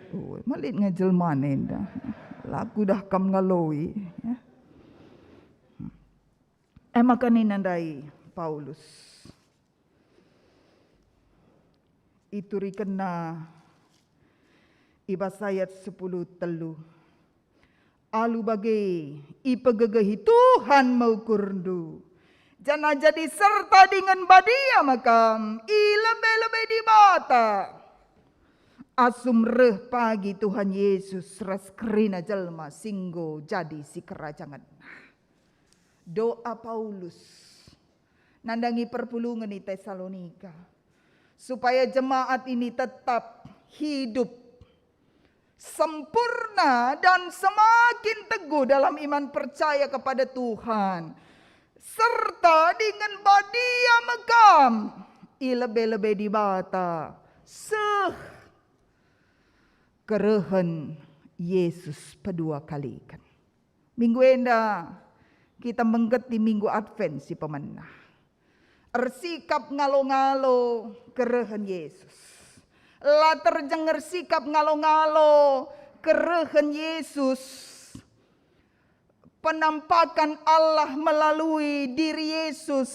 Oh, malit nge jelma enda. Laku dah kam ngaloi, ya. E maka nina ndai Paulus, iturikenna i bas ayat sepuluh telu, "Alu bage ipegegehi Tuhan me ukurndu, janah jadi serta dingen badia me kam i lebe-lebe Dibata, asum reh pagi Tuhan Yesus ras kerina jelma si enggo jadi sikerajangenNa." Doa Paulus nandangi perpulungen i Tesalonika, supaya jemaat ini tetap hidup sempurna dan semakin teguh dalam iman percaya kepada Tuhan, serta dingen badia me kam i lebe-lebe Dibata, seh kerehen Yesus pedua kaliken. Minggu enda kita menggeti Minggu Advent si pemenah. Ersikap ngalo-ngalo kerehen Yesus. La terjeng ersikap ngalo-ngalo kerehen Yesus, penampakan Allah melalui diri Yesus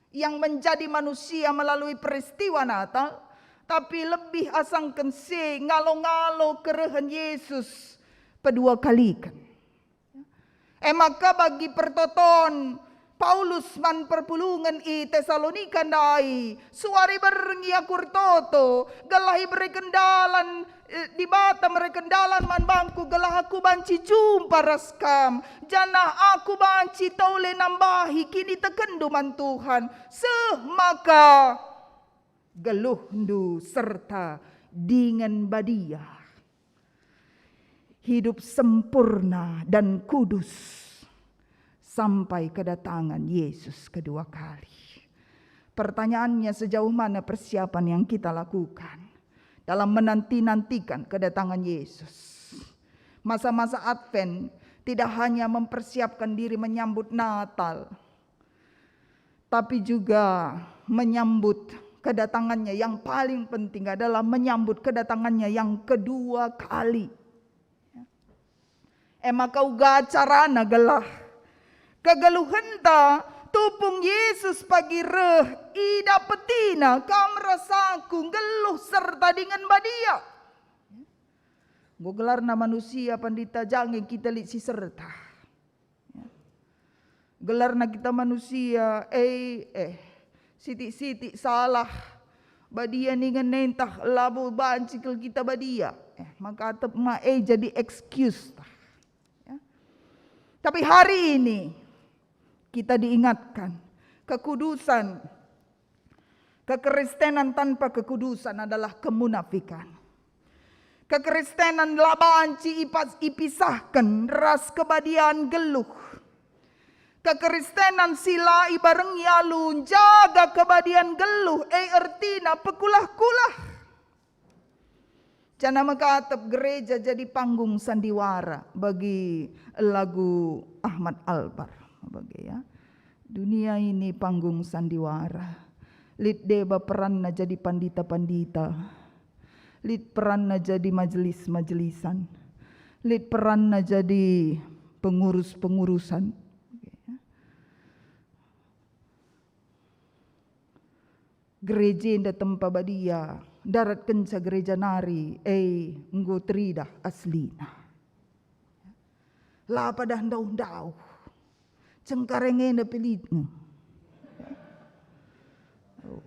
yang menjadi manusia melalui peristiwa Natal, tapi lebih asangken si ngalo-ngalo kerehen Yesus pedua kaliken. E maka bagi pertoton Paulus man perpulungen i Tesalonika ndai, suari berngi aku ertoto, gelah ibereken dalan, eh, Dibata mereken dalan man bangku, gelah aku banci jumpa ras kam, janah aku banci tole nambahi kinitekenndu man Tuhan, seh maka geluhndu serta dingen badia, hidup sempurna dan kudus sampai kedatangan Yesus kedua kali. Pertanyaannya, sejauh mana persiapan yang kita lakukan dalam menanti-nantikan kedatangan Yesus? Masa-masa Advent tidak hanya mempersiapkan diri menyambut Natal, tapi juga menyambut kedatangannya. Yang paling penting adalah menyambut kedatangannya yang kedua kali. E maka uga carana gelah kegeluhenta tupung Yesus pagi reh, idapetina kam ras aku nggeluh serta dingen badia. Enggo gelarna manusia, pandita, jange kita lit si serta. Ya. Gelarna kita manusia, eh, eh, sitik-sitik salah, badia ningen ntah labo banci kal kita badia. Eh, maka atep ma e jadi excuse tah. Ya. Tapi hari ini kita diingatkan, kekudusan, kekristenan tanpa kekudusan adalah kemunafikan. Kekristenan la banci ipas-, ipisahken ras kebadian geluh. Kekristenan si la ibarengi alu njaga kebadian geluh, e ertina pekulah-kulah. Janah mekatep gereja jadi panggung sandiwara bagi lagu Ahmad Albar bage, ya. Dunia ini panggung sandiwara. Lit deba peranna jadi pandita-pandita. Lit peranna jadi majelis-majelisan. Lit peranna jadi pengurus-pengurusan. Gereja enda tempa badia, ndaratkenca gereja nari, e, enggo teridah aslina. La padah ndauh-ndauh. Cengkareng enda pe lit nge. Oh.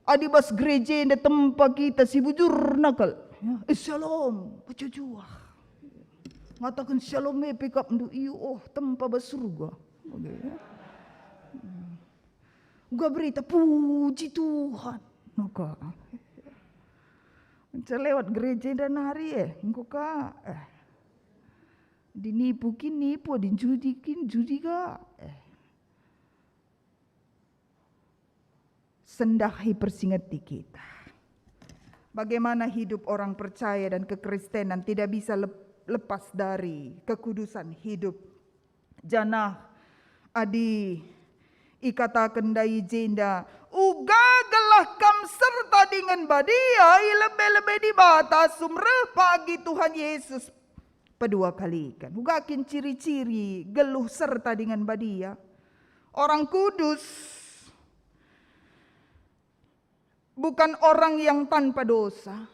Adi bas gereja enda tempa kita si bujurna kal. Ya, eh, shalom, pecucuah. Ngataken shalom e pe kap ndu, iyo, oh, tempa bas surga. Uga berita, puji Tuhan. Enggo ka. Nca lewat gereja enda nari, eh, enggo ka. Eh. Dinipu kin nipu, adi njudi kin njudi ka. Eh. Sendahi persingeti kita. Bagaimana hidup orang percaya dan kekristenan tidak bisa lep-, lepas dari kekudusan hidup. Janah adi ikataken ndai jenda, "Uga gelah kam serta dingen badia i lebe-lebe Dibata asum reh pagi Tuhan Yesus." Pedua kaliken. Uga kin ciri-ciri geluh serta dingen badia? Orang kudus bukan orang yang tanpa dosa,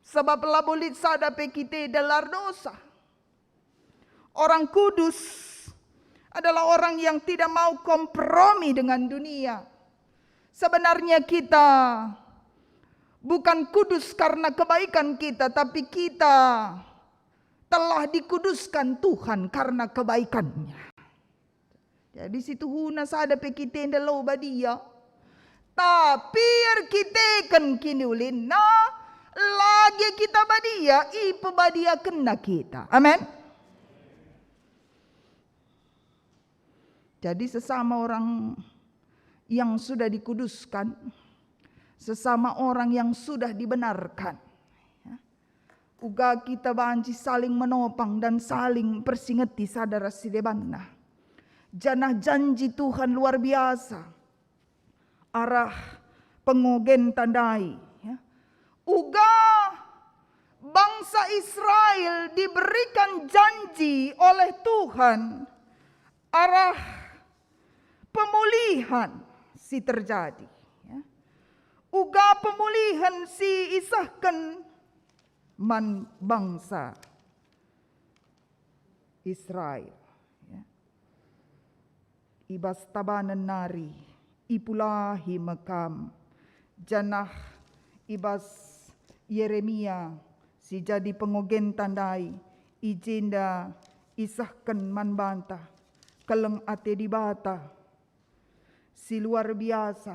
sebab labo lit sada pe kita enda la erdosa. Orang kudus adalah orang yang tidak mau kompromi dengan dunia. Sebenarnya kita bukan kudus karena kebaikan kita, tapi kita telah dikuduskan Tuhan karena kebaikan-Nya. Jadi situhuna sada pe kita enda la badia, tapi erkiteken kiniulinna, lagi kita badia, ipebadiakenNa kita. Amin. Jadi sesama orang yang sudah dikuduskan, sesama orang yang sudah dibenarkan, ya, uga kita banci saling menopang dan saling persingeti sada ras si debanna. Janah janji Tuhan luar biasa arah pengogenta ndai, ya. Uga bangsa Israel diberikan janji oleh Tuhan arah pemulihan si terjadi, ya. Uga pemulihan si isehken man bangsa Israel, ya. I bas tabanen nari ipulahi me kam, janah i bas Yeremia si jadi pengogenta ndai, i jenda isehken man banta keleng ate Dibata si luar biasa,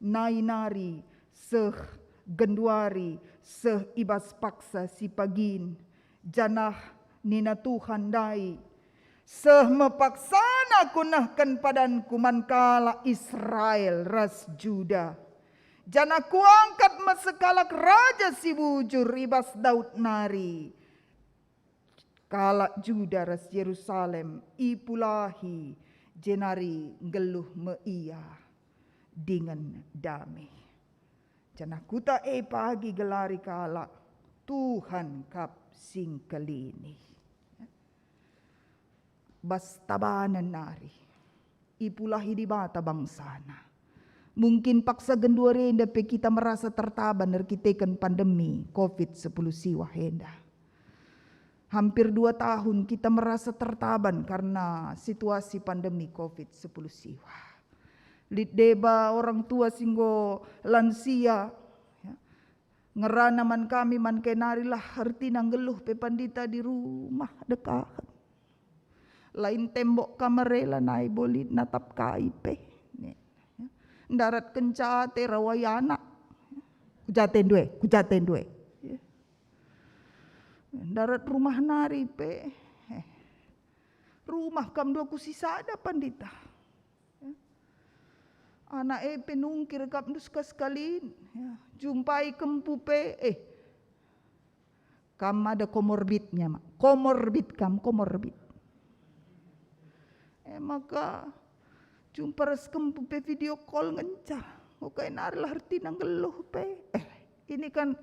nai nari seh genduari, seh i bas paksa si pagin, janah nina Tuhan ndai, "Seh me paksana Kunehken padanKu man kalak Israel ras Juda, janah Kuangkat me sekalak raja si bujur i bas Daud nari." Kalak Juda ras Jerusalem ipulahi, jenari nggeluh me ia dingen dame. Janah kuta e pagi gelari kalak, "Tuhan kap si ngkelini." Bas tabanen nari ipulahi Dibata bangsaNa. Mungkin paksa genduari enda pe kita merasa tertaban erkiteken pandemi covid sepuluh siwah enda. Hampir dua tahun kita merasa tertaban karena situasi pandemi covid sepuluh siwah. Lit deba orang tua si enggo lansia, ya, ngerana man kami, man kai nari lah ertina nggeluh pe pandita di rumah dekahen. Lain tembok kamar e lanai bo lit natap kai pe. Nih, ya. Ndarat kenca ate rawai anak. Ku ja atendu e, ku ja atendu e. Ya. Ndarat rumah nari pe. Eh. Rumah kam dua ku sisada pandita. Ya. Anak e pe nungkir kap ndu sekalin, ya. Jumpai kempu pe, eh, kam ada komorbidnya, Mak. Komorbid kam, komorbid. E maka jumpa ras kempu pe video call ngenca. Enggo kai nari lah ertina nggeluh pe. Eh, ini kan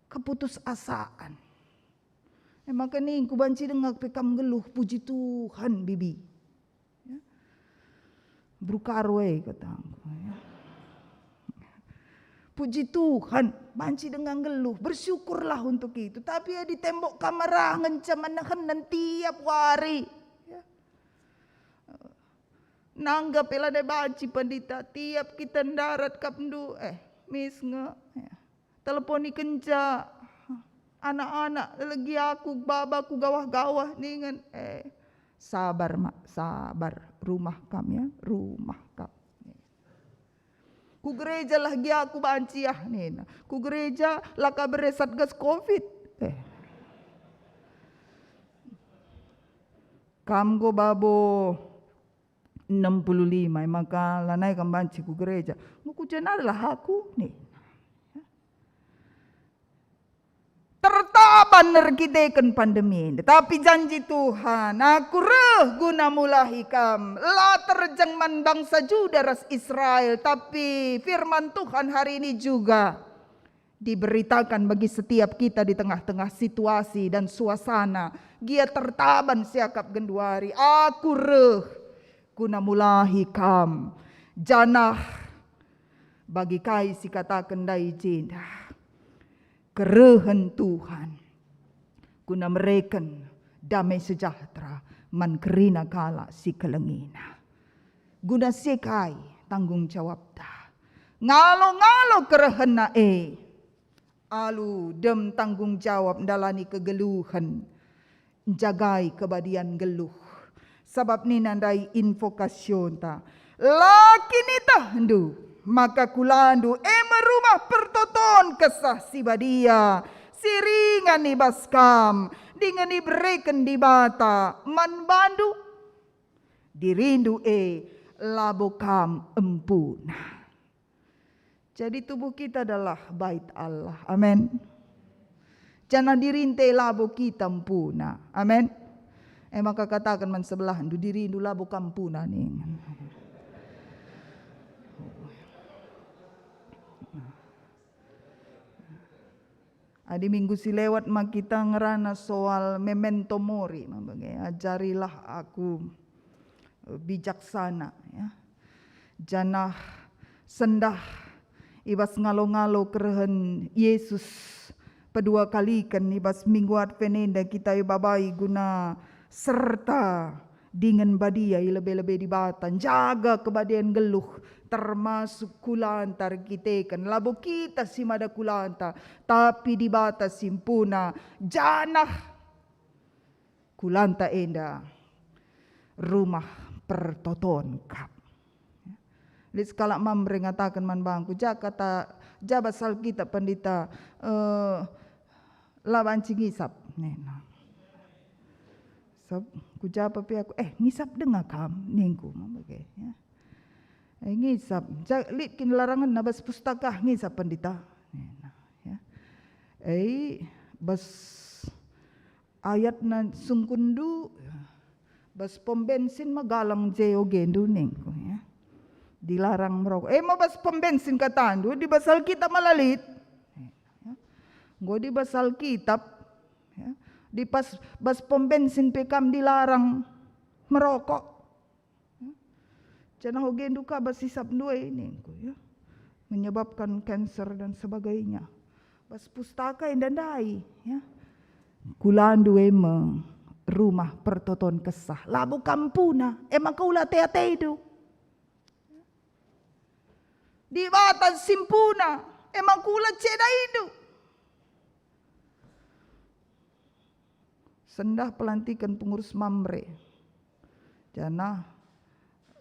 keputusasaan. E maka ningku banci denga pe kam nggeluh, puji Tuhan, bibi. Ya. Brukaro e katangku, ya. Puji Tuhan, banci denga nggeluh, bersyukurlah untuk itu. Tapi ya di tembok kamar ah ngenca menehenen tiap wari. Ya. Nangga pe la dai banci pandita, tiap kita ndarat kap ndu, eh, mis nge. Ya. Teleponi kenca anak-anak, legi aku, babaku gawah-gawah ningen, eh, Sabar, Mak, sabar. Rumah kam, ya, rumah kam. Ku gereja lah gia aku banci, ah, nina. Ku gereja la ka bere Satgas Covid. Eh. Kam enggo babo enam puluh lima, e maka lanai kam banci ku gereja. Enggo ku ja nari lah aku, nina. Tertaban erkiteken pandemi enda. Tapi janji Tuhan, "Aku reh guna mulahi kam." La terjeng man bangsa Juda ras Israel, tapi firman Tuhan hari ini juga diberitakan bagi setiap kita di tengah-tengah situasi dan suasana. Gia tertaban siakap genduari, "Aku reh guna mulahi kam." Janah bagi kai sikataken ndai jenda? Kerehen Tuhan guna mereken damai sejahtera man kerina kalak si kelengina. Guna si kai tanggung jawabta? Ngalo-ngalo kerehenna e, alu dem tanggung jawab ndalani kegeluhen, njagai kebadian nggeluh. Sabap nina ndai invokasionta, "La kin ietehndu maka kulandu e me rumah pertoton Kesah Si Badia, si ringan i bas kam, dingen ibereken Dibata man bandu? Dirindu e labo kam empuna." Jadi tubuh kita adalah bait Allah. Amin. Janah dirinta e labo kita empuna. Amin. E maka kataken man sebelahndu, "Dirindu labo kam empuna," ning. Adi minggu si lewat ma kita ngerana soal memento mori, ma bage, "Ajarilah aku, eh, bijaksana," ya. Janah sendah i bas ngalo-ngalo kerehen Yesus pedua kaliken i bas Minggu Advent enda kita ibabai guna serta dingen badia i lebe-lebe Dibata, njaga kebadian nggeluh, termasuk kulanta erkiteken labo kita si mada kulanta, tapi Dibata si empuna, janah kulanta enda rumah pertoton kap. Lit sekalak Mamre ngataken man bangku, "Ja kata, ja bas Alkitab, Pendeta, eh, la banci ngisap," nina. Sab, kujapa pe aku, "Eh, ngisap denga kam," ningku, ma bage, ya. "Eh, ngisap, ja lit kin larangenna bas pustaka ngisap, Pendeta?" nina, ya. "Eh, bas ayatna sungkunndu, bas pom bensin ma galang je ogendu," ningku, ya. "Dilarang merokok." "Eh, ma bas pom bensin katandu, di bas Alkitab ma la lit." Ya. Enggo di bas Alkitab, ya. Di pas, bas pom bensin pe kam dilarang merokok. Janah ogendu ka bas isapndu e, ningku, ya. Menyebabkan kanser dan sebagainya. Bas pustaka enda ndai, ya. Kulandu e me rumah pertoton Kesah. Labo kam empuna, e maka ula ate-atendu. Dibata si empuna, e maka ula cedaindu. Sendah pelantiken pengurus Mamre. Janah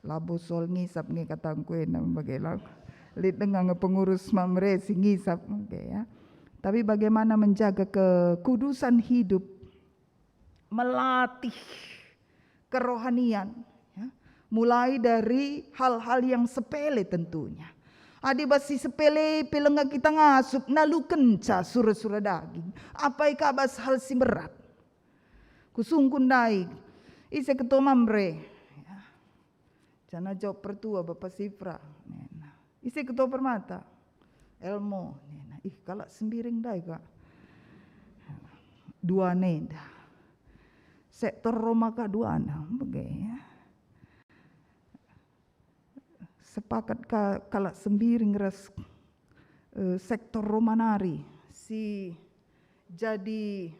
labo soal ngisap nge katangku ena bage la. Lit denga nge pengurus Mamre si ngisap, oke, ya. Tapi bagaimana menjaga kekudusan hidup, melatih kerohanian, ya. Mulai dari hal-hal yang sepele tentunya. Adi bas si sepele pe langa kita ngasup, nalukenca sura-sura daging. Apai ka bas hal si berat. Kusungkun ndai, ise ketua Mamre? Ya. Janah jawab pertua, Bapa Sifra, nina. Ise ketua Permata? Elmo, nina. Ih, kalak Sembiring ndai ka. Dua nenda. Sektor Roma ka duana, bage, ya. Sepakat ka kalak Sembiring ras, eh, sektor Roma nari si jadi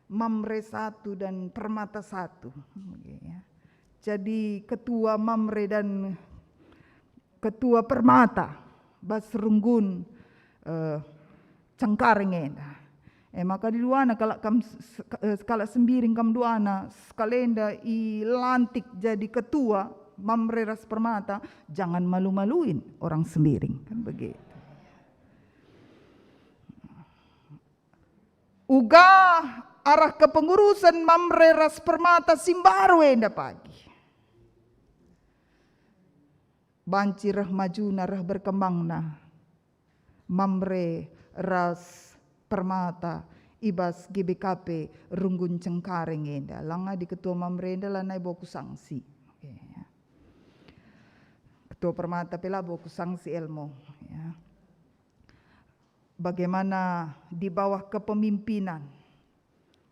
Mamre satu dan Permata satu, ya. Jadi ketua Mamre dan ketua Permata bas runggun, eh, Cengkareng enda. E maka diduana kalak kam s-, s-, eh, kalak Sembiring kam duana, sekalenda ilantik jadi ketua, Mamre ras Permata, jangan malu-maluin orang Sembiring, kan begitu. Uga arah kepengurusen Mamre ras Permata si mbaru enda pagi. Banci reh majuna, reh berkembangna Mamre ras Permata i bas G B K P Runggun Cengkareng enda. Langa di ketua Mamre enda lanai bo kusangsi. Oke, ya. Ketua Permata pe labo kusangsi, Elmo, ya. Bagaimana di bawah kepemimpinan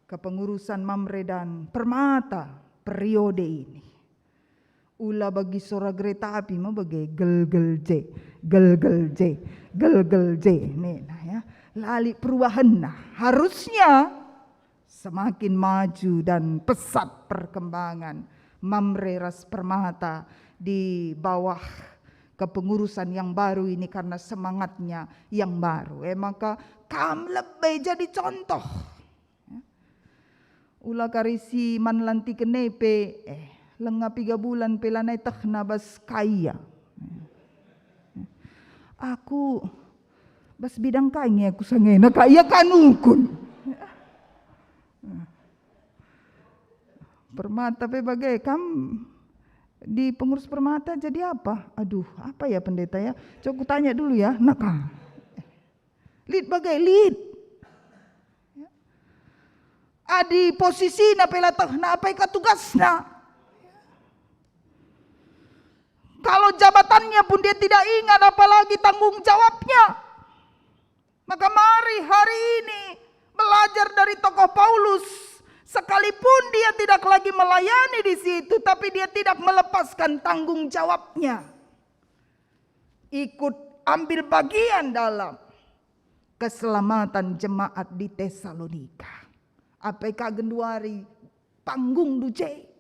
kepengurusan Mamre dan Permata periode ini. Ula bagi sora kereta api me bage, gel-gel je, gel-gel je, gel-gel je. Nina, ya. Lali perubahenna. Harusnya semakin maju dan pesat perkembangan Mamre ras Permata di bawah kepengurusan yang baru ini karena semangatnya yang baru. E maka kam lebe jadi contoh. Ya. Ula kari si man lantiken e pe, eh, lenga piga bulan pe lanai tehna bas kai ia. Aku bas bidang kai nge aku sangena ka ia kanukun. Permata pe bage, kam di pengurus Permata jadi apa? Aduh, apa ya pendeta ya? Coba kutanya dulu ya. Nah, kam. Lit bage, lit. Ya. Adi posisina pe la tehna, apai ka tugasna? Kalau jabatannya pun dia tidak ingat, apalagi tanggung jawabnya. Maka mari hari ini belajar dari tokoh Paulus. Sekalipun dia tidak lagi melayani di situ, tapi dia tidak melepaskan tanggung jawabnya. Ikut ambil bagian dalam keselamatan jemaat di Tesalonika. Apai ka genduari panggungndu je?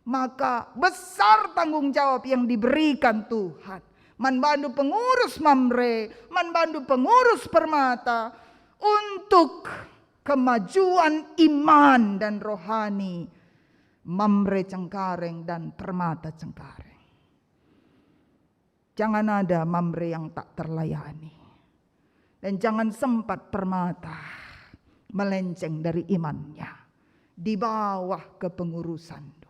Maka besar tanggung jawab yang diberikan Tuhan man bandu pengurus Mamre, man bandu pengurus Permata, untuk kemajuan iman dan rohani Mamre Cengkareng dan Permata Cengkareng. Jangan ada Mamre yang tak terlayani. Dan jangan sempat Permata melenceng dari imannya di bawah kepengurusanndu.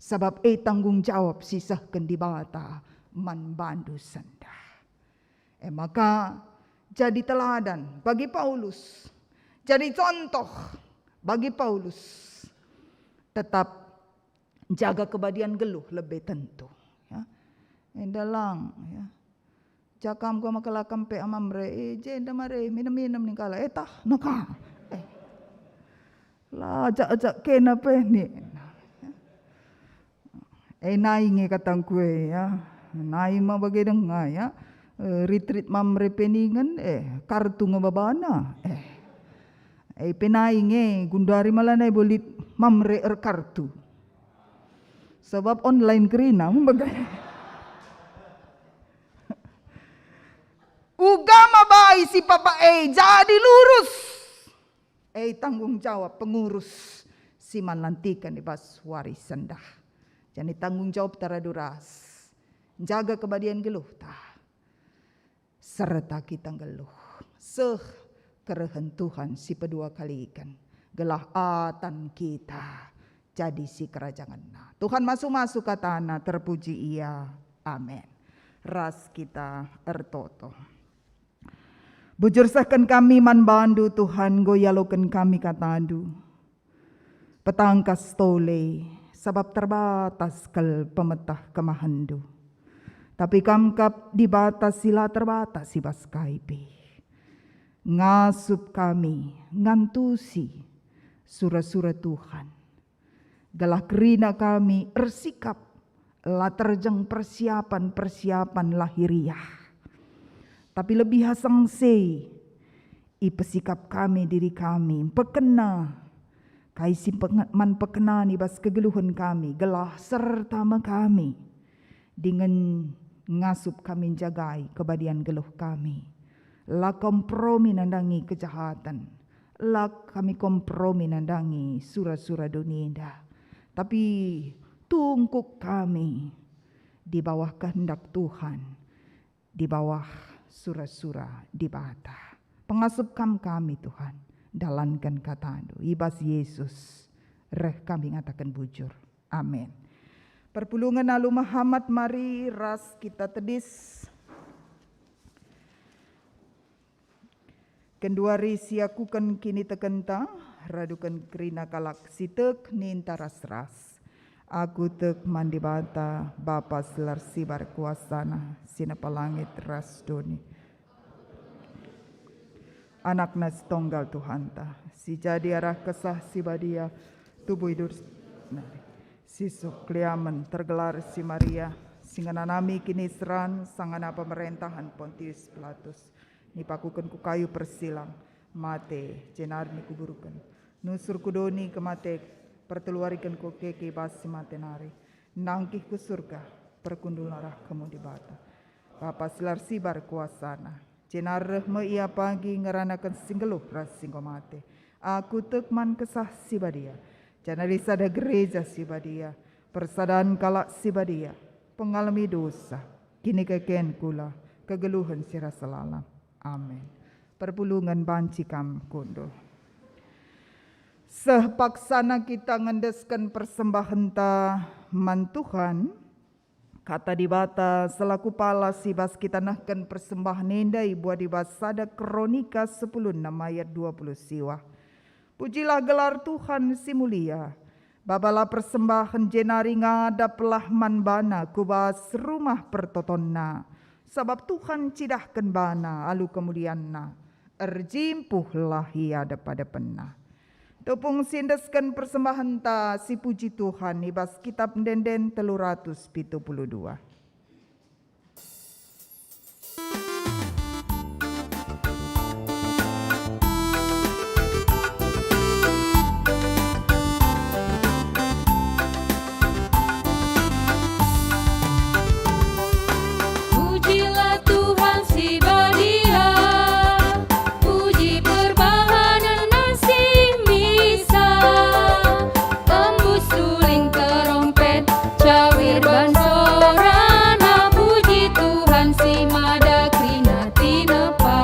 Sabap e tanggung jawab si isehken Dibata man bandu sendah. E maka, jadi teladan bagi Paulus, jadi contoh bagi Paulus. Tetap jaga kebadian geluh lebe tentu, ya. Enda lang, ya. Jakam gua maka lakam pe amam re, eh, jenda mare, minem-minem ning kalak, eh, tah, neka. Eh. La ajak-ajak kena pe ni. Eh, nai nge katangku e, ya. Nai ma bage denga, ya. Eh, rit-rit Mamre pe ningen, eh, kartu nge babana. Eh. Eh, pe nai nge, gundari malanai bo lit Mamre erkartu. Sebab online kerina, bage. Uga ma bai si papa e jadi lurus. E tanggung jawab pengurus si man lantiken i bas wari sendah. Jadi tanggung jawab ta radu ras. Njaga kebadian geluhta. Serta kita nggeluh. Seh kerehen Tuhan si pedua kaliken. Gelah atan kita jadi si kerajangenna. Tuhan masu-masu katana, terpuji Ia. Amin. Ras kita ertoto. Bujur sehken kami man bandu, Tuhan, enggo ialoken kami katandu. Petangkas tole, sabap terbatas kal pemetah kemahenndu. Tapi Kam kap Dibata si la terbatas i bas kai pe. Ngasup kami, ngantusi sura-sura Tuhan. Gelah kerina kami ersikap la terjeng persiapan-persiapan lahiriah. Tapi lebih asang si, ipesikap kami diri kami, mpekena kai si mpeke-, man pekenani bas kegeluhen kami, gelah serta me kami, dingen ngasup kami njagai kebadian geluh kami. La kompromi nandangi kejahaten, la kami kompromi nandangi sura-sura doni enda, tapi tungkuk kami di bawah kehendak Tuhan, di bawah sura-sura Dibata. Pengasup Kam kami, Tuhan, dalanken kataNdu. I bas Yesus reh kami ngataken bujur. Amin. Perpulungen alu mehamat, mari ras kita tedis. Genduari siakuken kinitekenta, raduken kerina kalak si tek ninta ras-ras. Aku tek man Dibata, Bapa si la ersibar kuasaNa, si nepa langit ras doni. AnakNa si tonggal Tuhanta, si jadi arah Kesah Si Badia, tubuh idur nari. Sisuk keliamen tergelar si Maria, si ngenanami kiniseran sangana pemerentahen Pontius Pilatus, nipakuken ku kayu persilang, mate, jenari nikuburken. Nusur ku doni kemate, pertelu wariken kukeke i bas si mate nari. Nangkih ku Surga, perkundul arah kemun Dibata. Bapa si la ersibar kuasaNa. Jenari reh me Ia pagi ngeranaken si nggeluh ras si enggo mate. Aku tek man Kesah Si Badia, janah i sada Gereja Si Badia, persadan kalak si badia, pengalemi dosa, kinikeken kula, kegeluhen si rasa lalap. Amin. Perpulungen banci kam kundul. Seh paksana kita ngendesken persembahenta man Tuhan. Kata Dibata selaku pala si bas kita nehken persembahen enda ibuat i bas sada Kronika sepuluh enem ayat dua puluh siwah. Pujilah gelar Tuhan si mulia. Babalah persembahen jenari ngadaplah man baNa ku bas rumah pertotonna, sabap Tuhan cidahken baNa alu kemulianNa. Erjimpuhlah i adep-adepenNa. Tupung si endesken persembahenta si puji Tuhan i bas Kitap Ende-enden telu ratus pitu puluh dua. Pujilah Tuhan si badia, puji perbahanenNa si misa, tembus suling terompet, cawir ban sorana, puji Tuhan si mada kerina tinepa.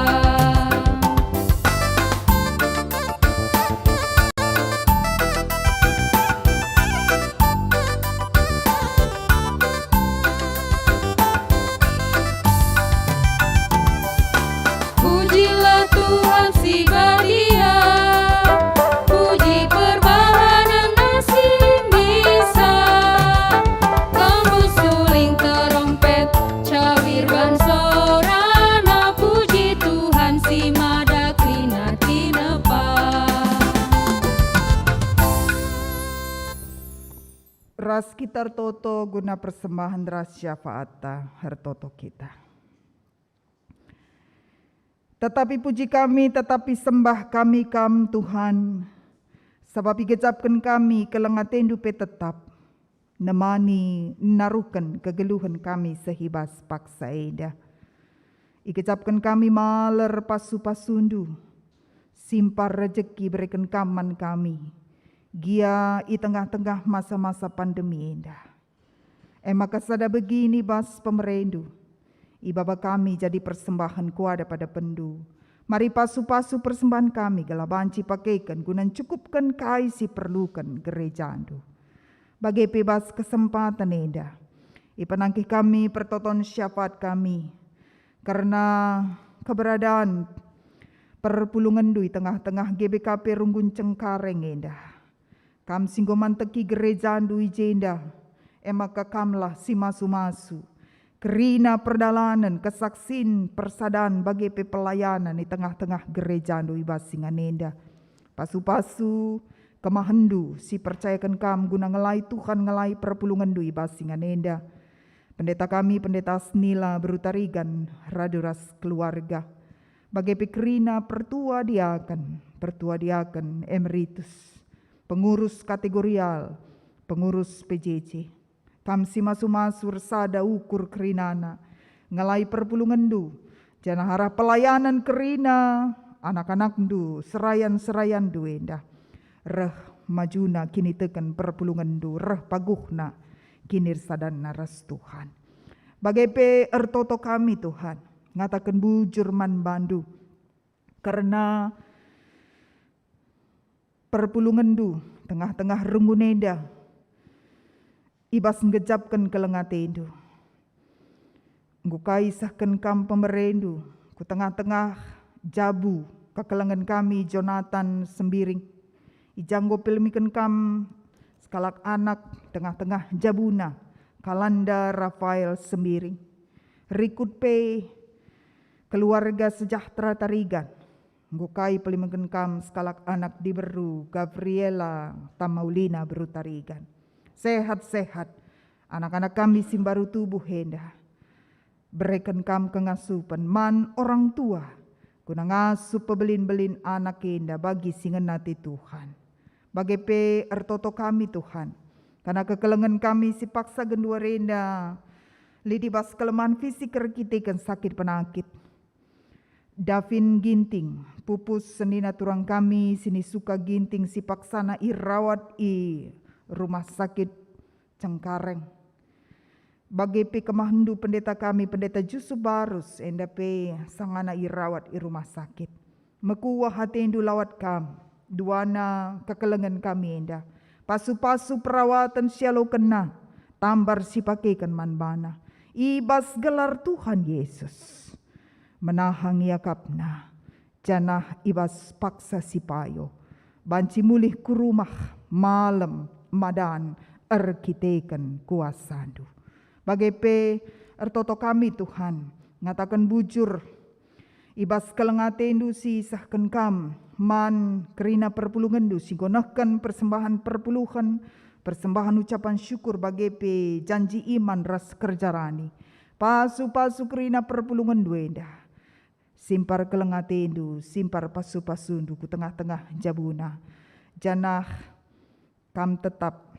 Pujilah Tuhan si badia, puji perbahanenNa si misa, tembus suling terompet, cawir ban sorana, puji Tuhan si mada kerina tinepa. Ras kita ertoto guna persembahen ras syafaatta, ertoto kita. Tetapi puji kami, tetapi sembah kami Kam, Tuhan, sabap igejapken kami keleng ateNdu pe tetap nemani naruhken kegeluhen kami seh i bas paksa enda. Igejapken kami maler pasu-pasuNdu, simpar rejeki ibereken Kam man kami, gia i tengah-tengah masa-masa pandemi enda. E maka sada begi i bas pemereNdu, ibaba kami jadi persembahen ku adep-adepenNdu. Mari pasu-pasu persembahen kami gelah banci ipakeken guna ncukupken kai si iperluken gerejaNdu. Bage pe bas kesempaten enda, ipenangkih kami pertoton syafaat kami kerna keberadaan perpulungenNdu i tengah-tengah G B K P Runggun Cengkareng enda. Kam si enggo manteki gerejaNdu i jenda, e maka Kamlah si masu-masu kerina perdalanen, kesaksin, persadan, bage pe pelayanan i tengah-tengah gerejaNdu i bas ingan enda. Pasu-pasu kemahenNdu si percayaken Kam guna ngelai Tuhan, ngelai perpulungenNdu i bas ingan enda. Pendeta kami, Pendeta Snila Beru Tarigan, radu ras keluarga, bage pe kerina pertua diaken, pertua diaken emeritus, pengurus kategorial, pengurus P J J. Kam si masu-masu ersada ukur kerinana, ngelai perpulungenNdu, janah arah pelayanen kerina anak-anakndu, serayan-serayanndu enda, reh majuna kiniteken perpulungenndu, reh paguhna kinirsadanna ras Tuhan. Bage pe ertoto kami, Tuhan, ngataken bujur man bandu, kerna perpulungenndu tengah-tengah runggun enda, i bas nggejapken keleng atendu. Enggo ka isehken kam pemerendu ku tengah-tengah jabu kekelengen kami Jonathan Sembiring. I ja enggo pelemiken kam sekalak anak tengah-tengah jabuna, Kalanda Rafael Sembiring. Rikut pe keluarga Sejahtera Tarigan. Enggo ka ipelemiken kam sekalak anak diberu Gabriela Tamaulina beru Tarigan. Sehat-sehat anak-anak kami si mbaru tubuh enda. Bereken kam kengasupen man orang tua, guna ngasup pebelin-belin anak enda bagi si ngena ate Tuhan. Bage pe ertoto kami, Tuhan, kerna kekelengen kami si paksa genduari enda lit i bas kelemahen fisik erkiteken sakit penakit. Davin Ginting, pupus senina turang kami si nisuka Ginting si paksana irawat i Rumah Sakit Cengkareng. Bage pe kemahenndu pendeta kami, Pendeta Jusup Barus, enda pe sangana irawat i rumah sakit. Mekuah atendu lawat kam, duana kekelengen kami enda. Pasu-pasu perawaten si alokenna, tambar si pakeken man bana. I bas gelar Tuhan Yesus. Menahan iakapna, janah i bas paksa si payo, banci mulih ku rumah malem madan erkiteken kuasandu. Bage pe ertoto kami, Tuhan, ngataken bujur, i bas keleng atendu si isehken kam man kerina perpulungenndu si enggo nehken persembahen perpuluhen, persembahen ucapan syukur, bage pe janji iman ras kerja rani. Pasu-pasu kerina perpulungenndu enda. Simpar keleng atendu, simpar pasu-pasundu ku tengah-tengah jabuna. Janah kam tetap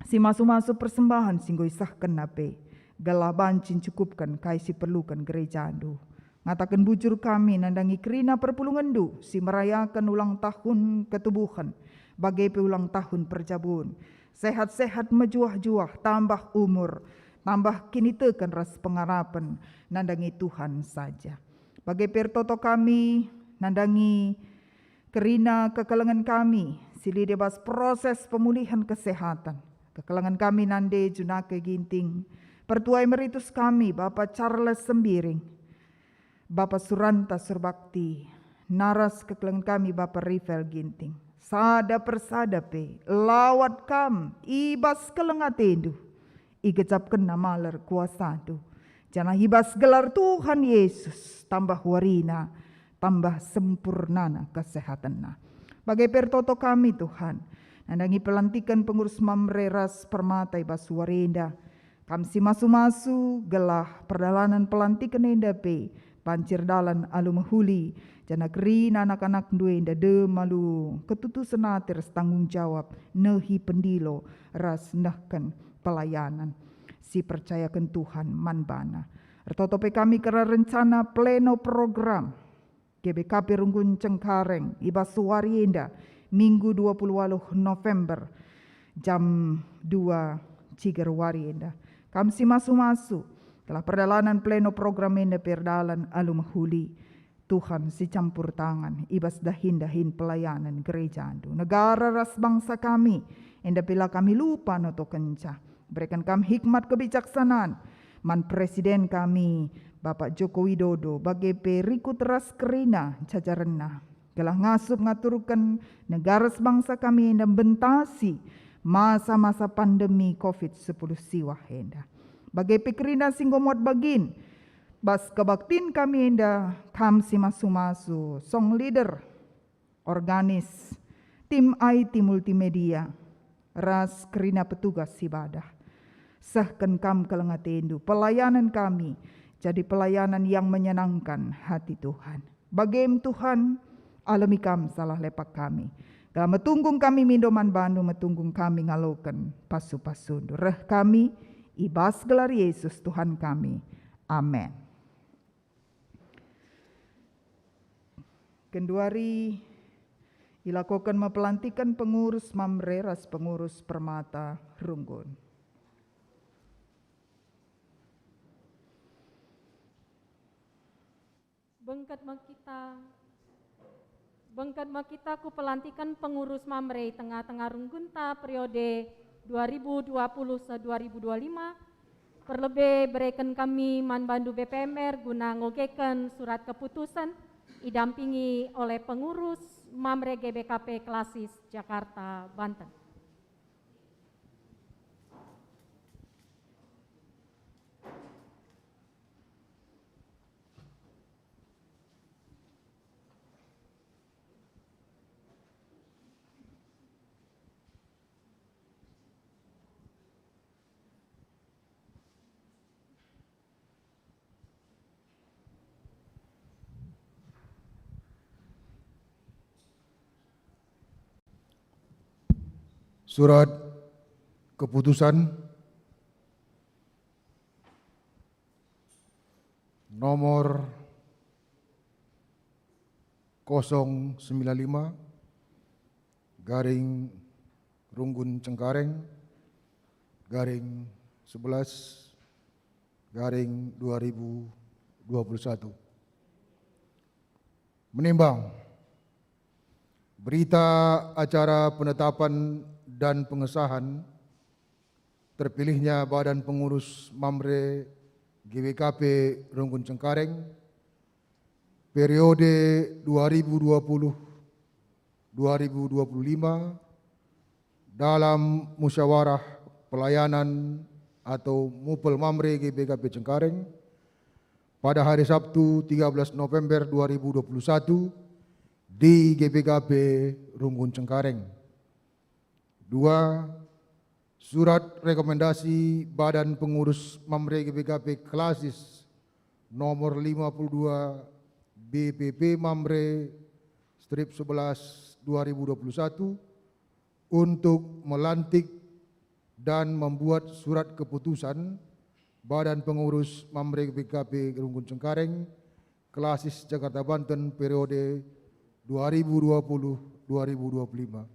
si masu-masu persembahen si enggo isehkenna pe, gelah banci ncukupken kai si perluken gerejandu. Ngataken bujur kami nandangi kerina perpulungenndu si merayaken ulang tahun ketubuhen, bage pe ulang tahun perjabun. Sehat-sehat, mejuah-juah, tambah umur, tambah kiniteken ras pengarapen nandangi Tuhan saja. Bage pe ertoto kami nandangi kerina kekelengen kami si lit i bas proses pemulihen kesehatan. Kekelengen kami nande Junake Ginting, pertua emeritus kami, Bapa Charles Sembiring, Bapa Suranta Surbakti, naras kekelengen kami, Bapa Rivel Ginting. Sada persada pe, lawat kam i bas keleng atendu. Igejapkenna maler kuasandu, janah i bas gelar Tuhan Yesus tambah warina, tambah sempurnana kesehatenna. Bage pe ertoto kami, Tuhan, nandangi pelantiken pengurus Mamre ras Permata i bas wari enda. Kam si masu-masu gelah perdalanen pelantiken enda pe banci erdalan alu mehuli, janah kerina anak-anakndu enda dem alu ketutusen ate ras tanggung jawab nehi pendilo ras nehken pelayanan si percayaken Tuhan man bana. Ertoto pe kami kerna rencana pleno program G B K P Runggun Cengkareng i bas wari enda, Minggu dua puluh waluh November, jam dua ciger wari enda. Kam si masu-masu, gelah perdalanen pleno program enda pe erdalan alu mehuli. Tuhan si campur tangan i bas dahin-dahin pelayanen gerejandu. Negara ras bangsa kami, enda pe la kami lupa notokenca. Bereken kam hikmat kebijaksanan man Presiden kami, Bapak Joko Widodo, bage pe rikut ras kerina jajarenna, gelah ngasup ngaturken negara ras bangsa kami enda mbentasi masa-masa pandemi covid sepuluh siwah enda. Bage pe kerina si enggo muat bagin bas kebaktin kami enda, kam si masu-masu, song leader, organis, tim I T multimedia, ras kerina petugas ibadah. Sehken kam keleng atendu, pelayanan kami jadi pelayanan yang menyenangkan hati Tuhan. Bagem Tuhan, alemi kam salah lepak kami. Gelah metunggung kami mindo man bandu, metunggung kami ngaloken pasu-pasundu. Reh kami i bas gelar Yesus Tuhan kami. Amen. Genduari ilakoken me pelantiken pengurus Mamre ras pengurus Permata Runggun. Bengket me kita, bengket me kita ku pelantiken pengurus Mamre tengah-tengah runggunta periode dua ribu dua puluh se dua ribu dua lima. Perlebe bereken kami man bandu B P M R guna ngogeken surat keputusen, idampingi oleh pengurus Mamre G B K P Klasis Jakarta, Banten. Surat keputusan nomor kosong sembilan lima garing Runggun Cengkareng garing sebelas garing dua ribu dua puluh satu. Menimbang berita acara penetapan dan pengesahan terpilihnya Badan Pengurus Mamre G B K P Runggun Cengkareng periode dua ribu dua puluh dua ribu dua puluh lima dalam musyawarah pelayanan atau Mupel Mamre G B K P Cengkareng pada hari Sabtu, tiga belas November dua ribu dua puluh satu di G B K P Runggun Cengkareng. Dua, surat rekomendasi Badan Pengurus Mamre G B K P Klasis nomor lima puluh dua B P P Mamre strip sebelas dua ribu dua puluh satu untuk melantik dan membuat surat keputusan Badan Pengurus Mamre G B K P Runggun Cengkareng Klasis Jakarta Banten periode dua ribu dua puluh dua ribu dua puluh lima.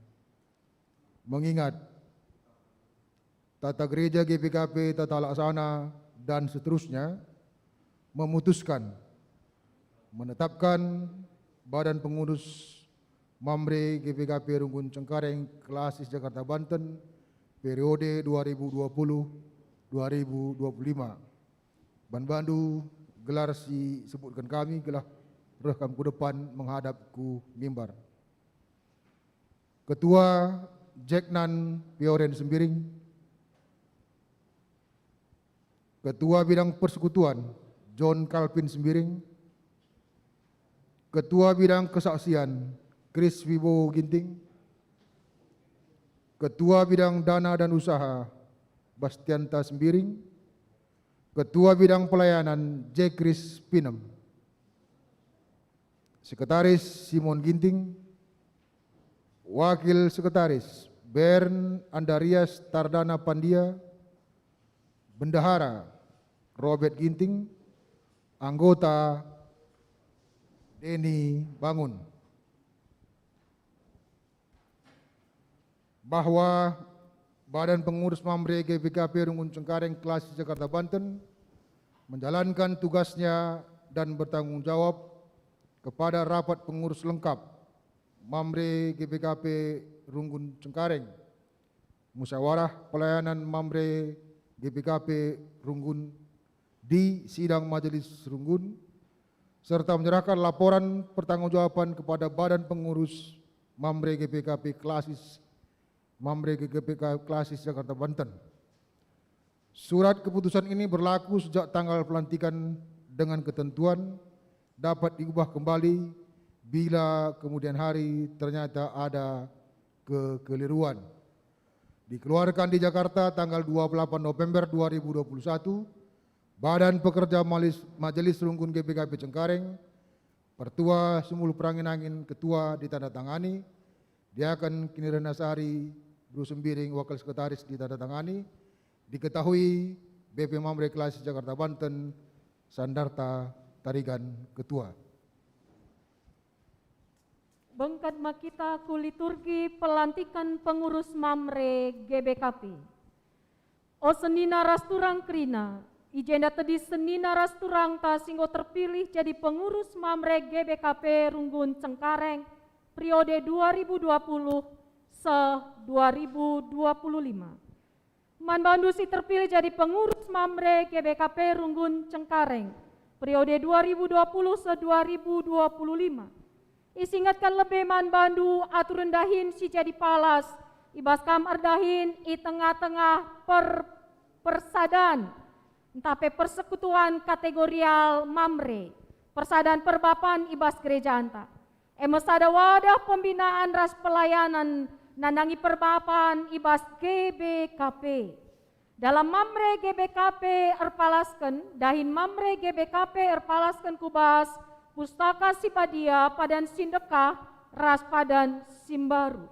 Mengingat Tata Gereja G B K P, Tata Laksana, dan seterusnya memutuskan menetapkan Badan Pengurus Mamre G B K P Runggun Cengkareng Klasis Jakarta Banten periode dua ribu dua puluh dua ribu dua puluh lima. Ban bandu gelar si sebutken kami gelah reh kam ku depan menghadap ku mimbar. Ketua Jeknan Pioren Sembiring, Ketua Bidang Persekutuan John Calvin Sembiring, Ketua Bidang Kesaksian Chris Wibowo Ginting, Ketua Bidang Dana dan Usaha Bastianta Sembiring, Ketua Bidang Pelayanan Jekris Pinem. Sekretaris Simon Ginting, Wakil Sekretaris Bern Andarias Tardana Pandia, Bendahara Robert Ginting, anggota Deni Bangun. Bahwa Badan Pengurus Mamre G B K P Runggun Cengkareng Klasis Jakarta Banten menjalankan tugasnya dan bertanggung jawab kepada rapat pengurus lengkap Mamre G B K P Runggun Cengkareng, musyawarah pelayanan Mamre G B K P Runggun di sidang Majelis Runggun, serta menyerahkan laporan pertanggungjawaban kepada Badan Pengurus Mamre G B K P Klasis, Mamre G B K P Klasis Jakarta Banten. Surat keputusan ini berlaku sejak tanggal pelantikan dengan ketentuan dapat diubah kembali bila kemudian hari ternyata ada kekeliruan. Dikeluarkan di Jakarta tanggal dua puluh delapan November dua ribu dua puluh satu, Badan Pekerja Malis-, Majelis Runggun G B K P Cengkareng, Pertua Sumulu Perangin-angin, Ketua, ditandatangani, Diaken Kinirana Sari, Bru Sembiring, Wakil Sekretaris, ditandatangani, diketahui B P Mamre Klasis Jakarta Banten, Sandarta Tarigan, Ketua. Bengket me kita ku liturgi pelantiken pengurus Mamre G B K P. O senina ras turang kerina, i jenda tedis senina ras turangta si enggo terpilih jadi pengurus Mamre G B K P Runggun Cengkareng periode dua ribu dua puluh seh dua ribu dua puluh lima. Man bandu si terpilih jadi pengurus Mamre G B K P Runggun Cengkareng periode dua ribu dua puluh seh dua ribu dua puluh lima. Isingetken lebe man bandu aturen dahin si jadi palas, i bas kam erdahin i tengah-tengah per-, persadan, ntah pe persekutuan kategorial Mamre, persadan perbapan i bas gerejanta. E me sada wadah pembinaan ras pelayanan nandangi perbapan i bas G B K P. Dalam Mamre G B K P erpalasken, dahin Mamre G B K P erpalasken ku bas Pustaka Si Badia, padan si ndekah ras padan si mbaru.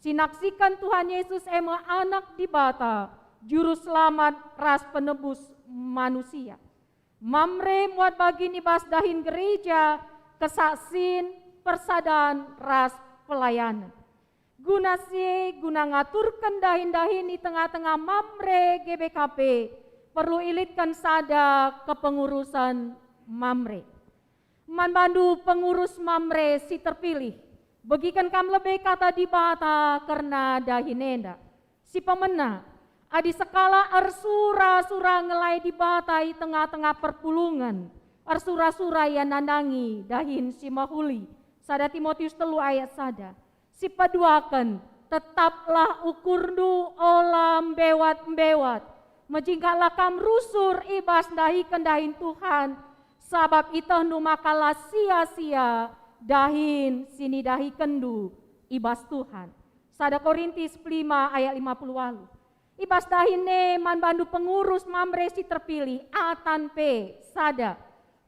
Si naksiken Tuhan Yesus e me Anak Dibata, Juru Selamat ras Penebus manusia. Mamre muat bagin i bas dahin gereja, kesaksin, persadan, ras pelayanan. Guna si e, guna ngaturken dahin-dahin i tengah-tengah Mamre G B K P, perlu ilitken sada kepengurusen Mamre. Man bandu pengurus Mamre si terpilih, begiken kam lebe Kata Dibata kerna dahin enda. Si pemena, adi sekalak ersura-sura ngelai Dibata i tengah-tengah perpulungen, ersura-sura ia nandangi dahin si mehuli, sada Timotius telu ayat sada. Si peduaken, tetaplah ukurndu ola mbewat-mbewat, mejingkatlah kam rusur i bas ndahiken dahin Tuhan, sabap itehndu maka la sia-sia dahin si nidahikenndu i bas Tuhan. Sada Korinti sepuluh lima ayat lima puluh waluh. I bas dahin e man bandu pengurus Mamre si terpilih, atan pe sada,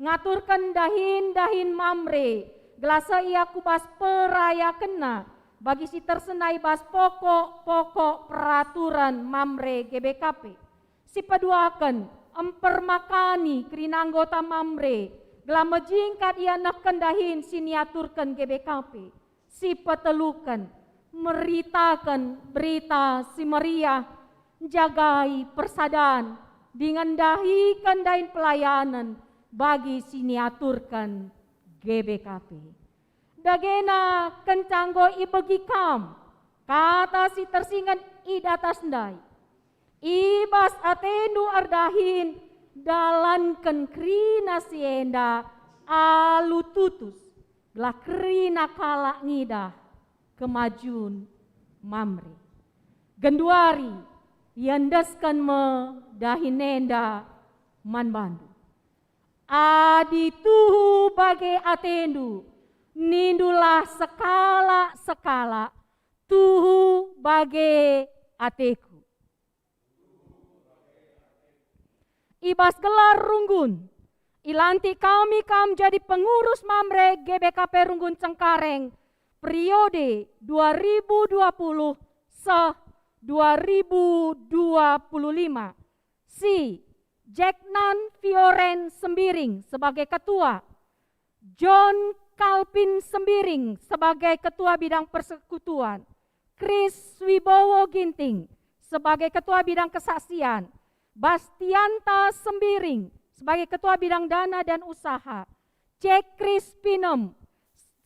ngaturken dahin-dahin Mamre, gelah seh ia ku bas perayakenna, bagi si tersena i bas pokok-pokok peraturen Mamre G B K P. Si peduaken, empermakani kerina anggota Mamre, gelah mejingkat ia nehken dahin si niaturken G B K P. Si peteluken, meritaken Berita Si Meriah, njagai persadan, dingen ndahiken dahin pelayanen bagi si niaturken G B K P. Dagena kenca enggo ibegi kam kata si tersinget i datas ndai, i bas atendu erdahin dalanken kerina si enda alu tutus, gelah kerina kalak ngidah kemajun Mamre. Genduari iendesken me dahin enda man bandu. Adi tuhu bage atendu, nindulah sekalak-sekalak, "Tuhu bage ateku." I bas gelar runggun, ilantik kami kam jadi pengurus Mamre G B K P Runggun Cengkareng periode dua ribu dua puluh seh dua ribu dua puluh lima. Si, Jeknan Fioren Sembiring sebagai ketua, John Calvin Sembiring sebagai ketua bidang persekutuan, Chris Wibowo Ginting sebagai ketua bidang kesaksian, Bastianta Sembiring sebagai ketua bidang dana dan usaha, Cek Chris Pinem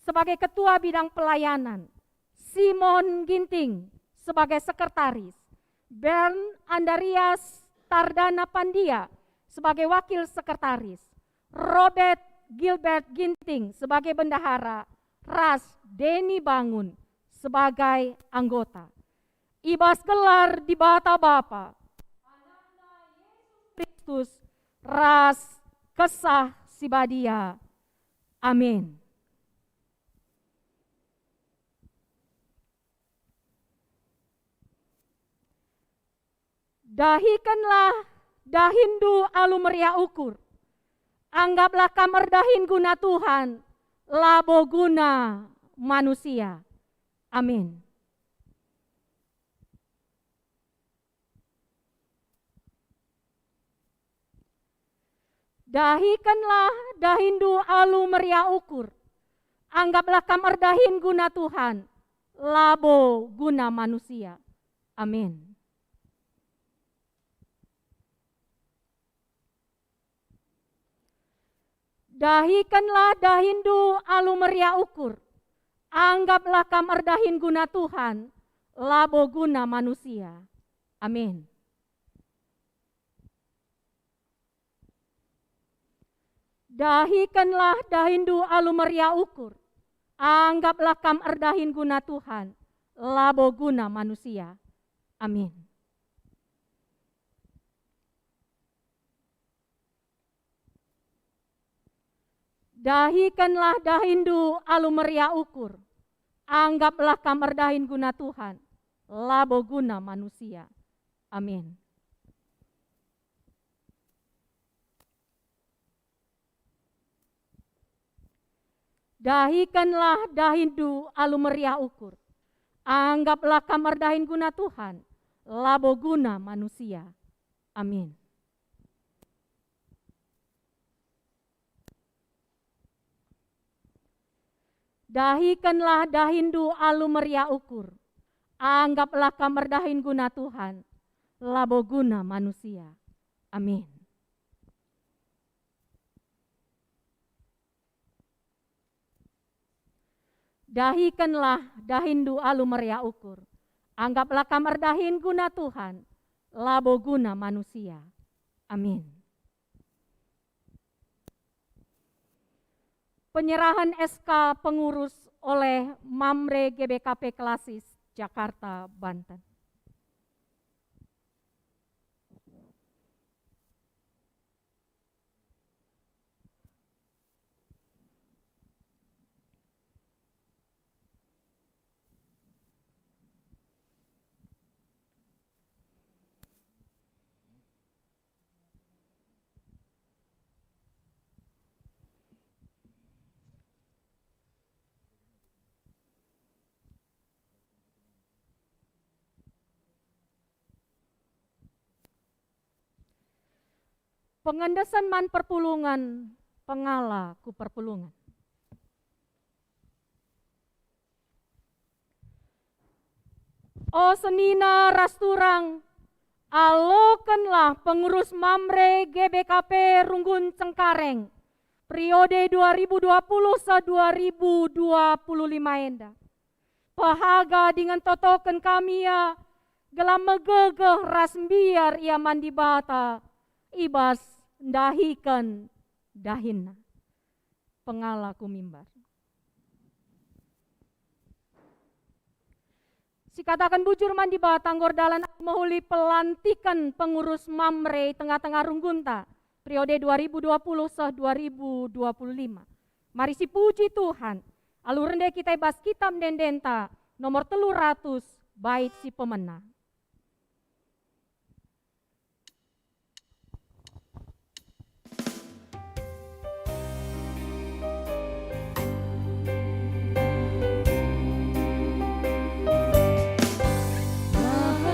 sebagai ketua bidang pelayanan, Simon Ginting sebagai sekretaris, Bern Andarias Tardana Pandia sebagai wakil sekretaris, Robert Gilbert Ginting sebagai bendahara, ras Deni Bangun sebagai anggota. I bas gelar Dibata Bapa, Anakna Yesus Kristus, ras Kesah Si Badia. Amin. Dahikenlah dahinndu alu meriah ukur. Anggaplah kam erdahin guna Tuhan, labo guna manusia. Amin. Dahikenlah dahinndu alu meriah ukur. anggaplah kam erdahin guna Tuhan, labo guna manusia. Amin. Dahikenlah dahinndu alu meriah ukur. Anggaplah kam erdahin guna Tuhan, labo guna manusia. Amin. Dahikenlah dahinndu alu meriah ukur. Anggaplah kam erdahin guna Tuhan, labo guna manusia. Amin. Dahikenlah dahinndu alu meriah ukur. Anggaplah kam erdahin guna Tuhan, labo guna manusia. Amin. Dahikenlah dahinndu alu meriah ukur. Anggaplah kam erdahin guna Tuhan, labo guna manusia. Amin. Dahikenlah dahinndu alu meriah ukur. Anggaplah kam erdahin guna Tuhan, labo guna manusia. Amin. Dahikenlah dahinndu alu meriah ukur. Anggaplah kam erdahin guna Tuhan, labo guna manusia. Amin. Penyerahan S K pengurus oleh Mamre G B K P Klasis, Jakarta, Banten. Pengendesen man perpulungen, pengala ku perpulungen. O senina ras turang, alokenlah pengurus Mamre G B K P Runggun Cengkareng, periode dua ribu dua puluh seh dua ribu dua puluh lima enda. Pehaga dingen totoken kami ia, gelah megegeh ras mbiar ia man Dibata i bas ndahiken dahinna. Pengala ku mimbar. Sikataken bujur man Dibata, enggo erdalan aku mehuli pelantiken pengurus Mamre i tengah-tengah runggunta, periode dua ribu dua puluh seh dua ribu dua puluh lima. Mari sipuji Tuhan, alu rende kita i bas Kitab Ende-endenta nomor telu ratus, bait si pemena.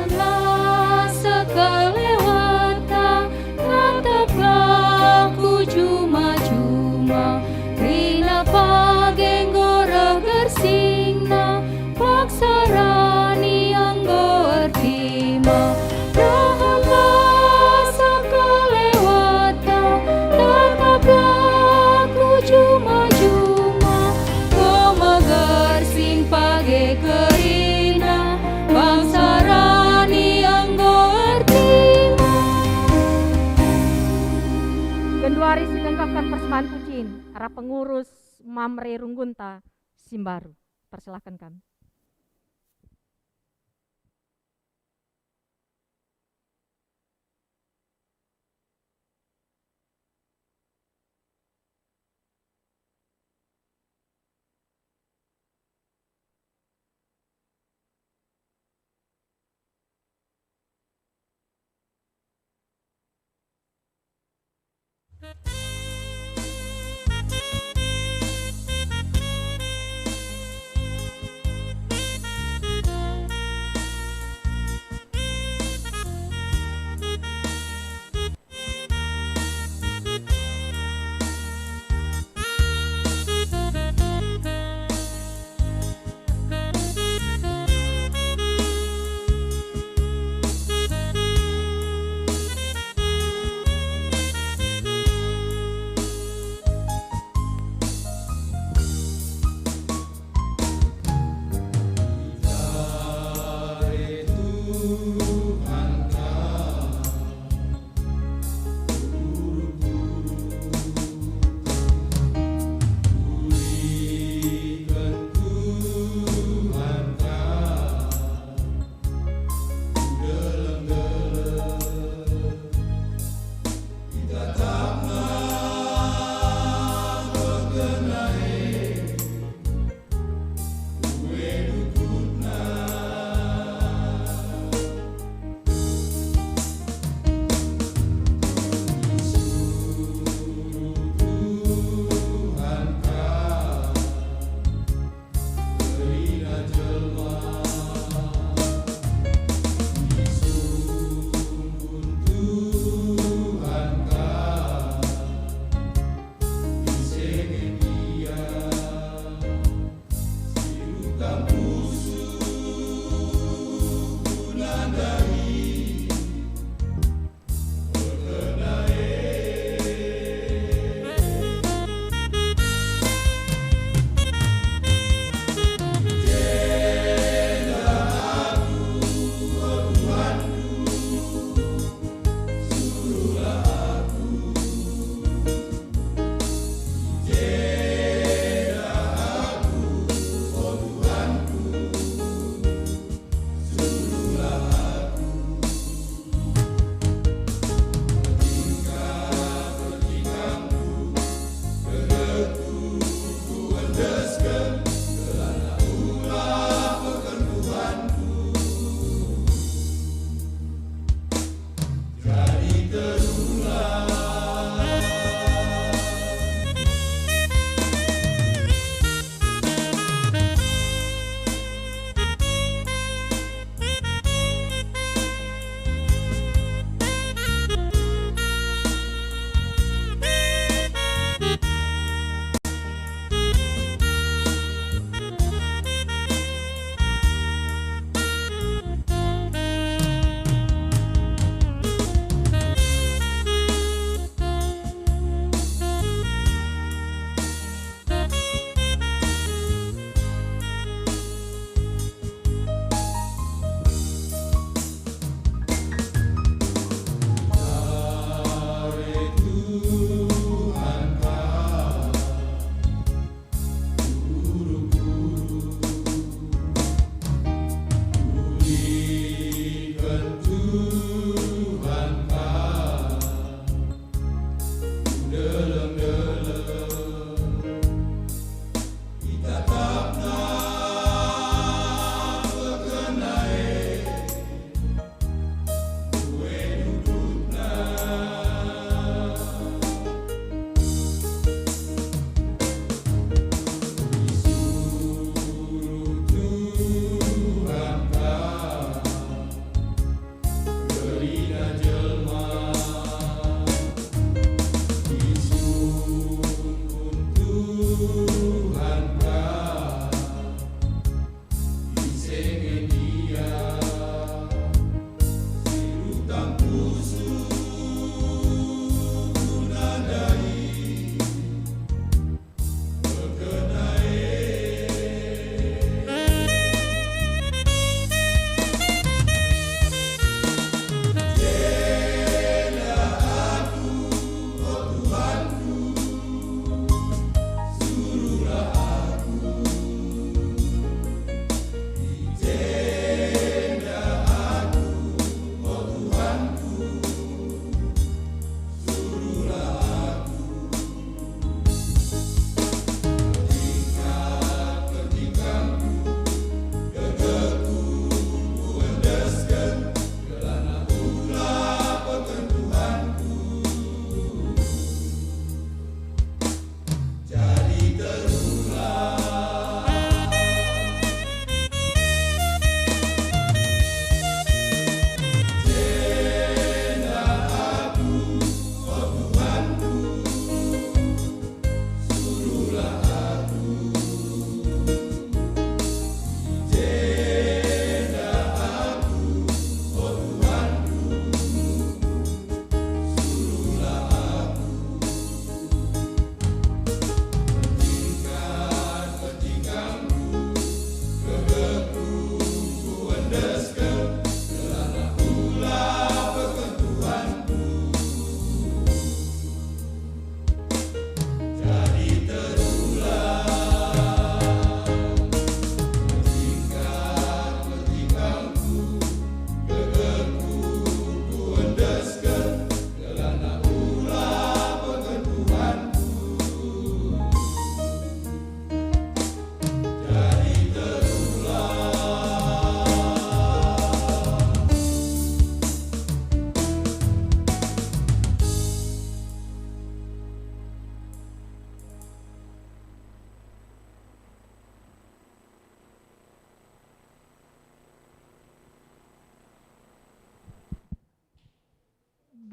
Bahanlah sekelewetta, nataplah ku juma-juma, kerina page enggo reh gersingna, paksa rani enggo ertima. Rehemlah sekelewetta, tataplah ku juma-juma, enggo megersing page kerina, bangsa rani enggo ertima. Genduari sidengkehken persembahen pujin arah pengurus Mamre runggunta si mbaru. Persilahken kami.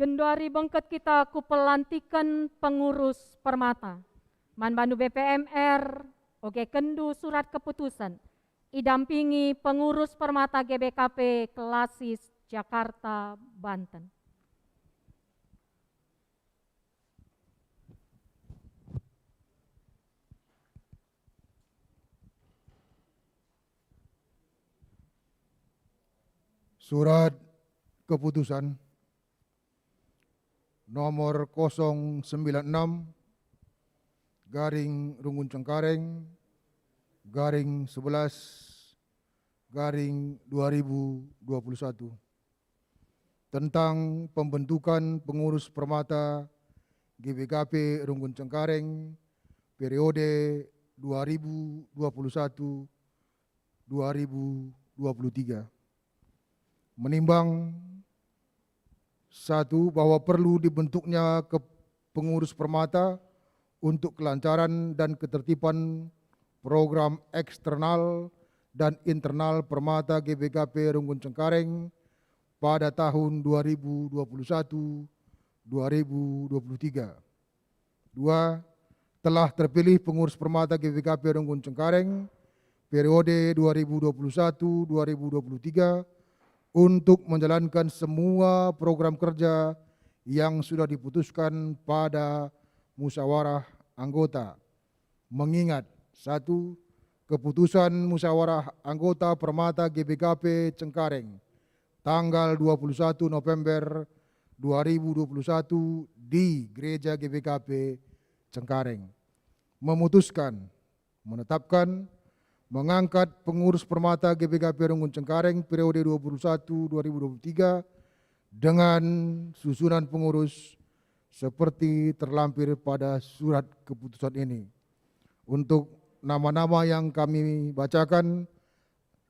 Genduari bengket kita ku pelantiken pengurus Permata. Man bandu B P M R, ogekenndu surat keputusen, idampingi pengurus Permata G B K P Klasis Jakarta, Banten. Surat keputusan nomor kosong sembilan enam garing Runggun Cengkareng garing sebelas garing dua ribu dua puluh satu, tentang pembentukan pengurus Permata G B K P Runggun Cengkareng periode dua ribu dua puluh satu dua ribu dua puluh tiga. Menimbang, satu, bahwa perlu dibentuknya ke-, pengurus Permata untuk kelancaran dan ketertiban program eksternal dan internal Permata G B K P Runggun Cengkareng pada tahun dua ribu dua puluh satu dua ribu dua puluh tiga. Dua, telah terpilih pengurus Permata G B K P Runggun Cengkareng periode dua ribu dua puluh satu dua ribu dua puluh tiga untuk menjalankan semua program kerja yang sudah diputuskan pada musyawarah anggota. Mengingat, satu, keputusan musyawarah anggota Permata G B K P Cengkareng tanggal dua puluh satu November dua ribu dua puluh satu di Gereja G B K P Cengkareng. Memutuskan, menetapkan, mengangkat pengurus Permata G B K P Runggun Cengkareng periode dua puluh satu dua ribu dua puluh tiga dengan susunan pengurus seperti terlampir pada surat keputusan ini. Untuk nama-nama yang kami bacakan,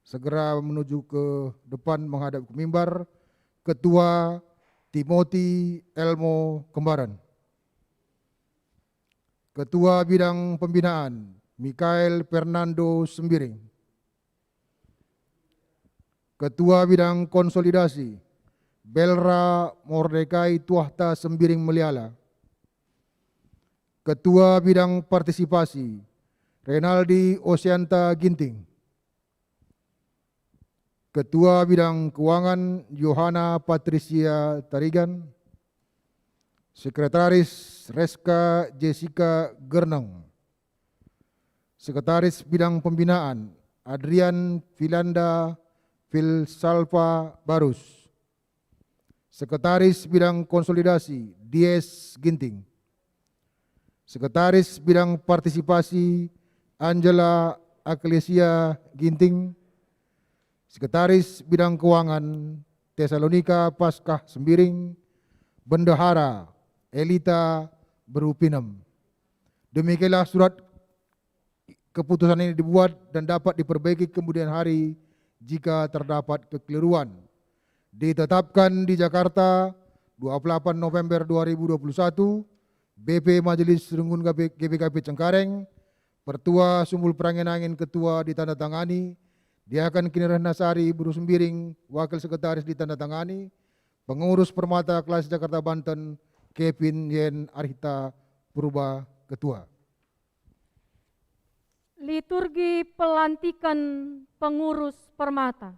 segera menuju ke depan menghadap ke mimbar. Ketua, Timoti Elmo Kembaran. Ketua Bidang Pembinaan, Mikael Fernando Sembiring. Ketua Bidang Konsolidasi, Belra Mordekai Tuahta Sembiring Meliala. Ketua Bidang Partisipasi, Renaldi Osianta Ginting. Ketua Bidang Keuangan, Yohana Patricia Tarigan. Sekretaris, Reska Jessica Gerneng. Sekretaris Bidang Pembinaan, Adrian Filanda Filsalva Barus. Sekretaris Bidang Konsolidasi, Dies Ginting. Sekretaris Bidang Partisipasi, Angela Aklesia Ginting. Sekretaris Bidang Keuangan, Tesalonika Paskah Sembiring. Bendahara, Elita Berupinem. Demikianlah surat keputusan ini dibuat dan dapat diperbaiki kemudian hari jika terdapat kekeliruan. Ditetapkan di Jakarta, dua puluh delapan November dua ribu dua puluh satu, B P Majelis Runggun G B K P Cengkareng, Pertua Sumbul Perangin-angin, Ketua ditandatangani, Diaken Kinirehna Sari Beru Sembiring, Wakil Sekretaris ditandatangani, Pengurus Permata Klasis Jakarta Banten, Kevin Yen Arhita Purba, Ketua. Liturgi pelantiken pengurus Permata.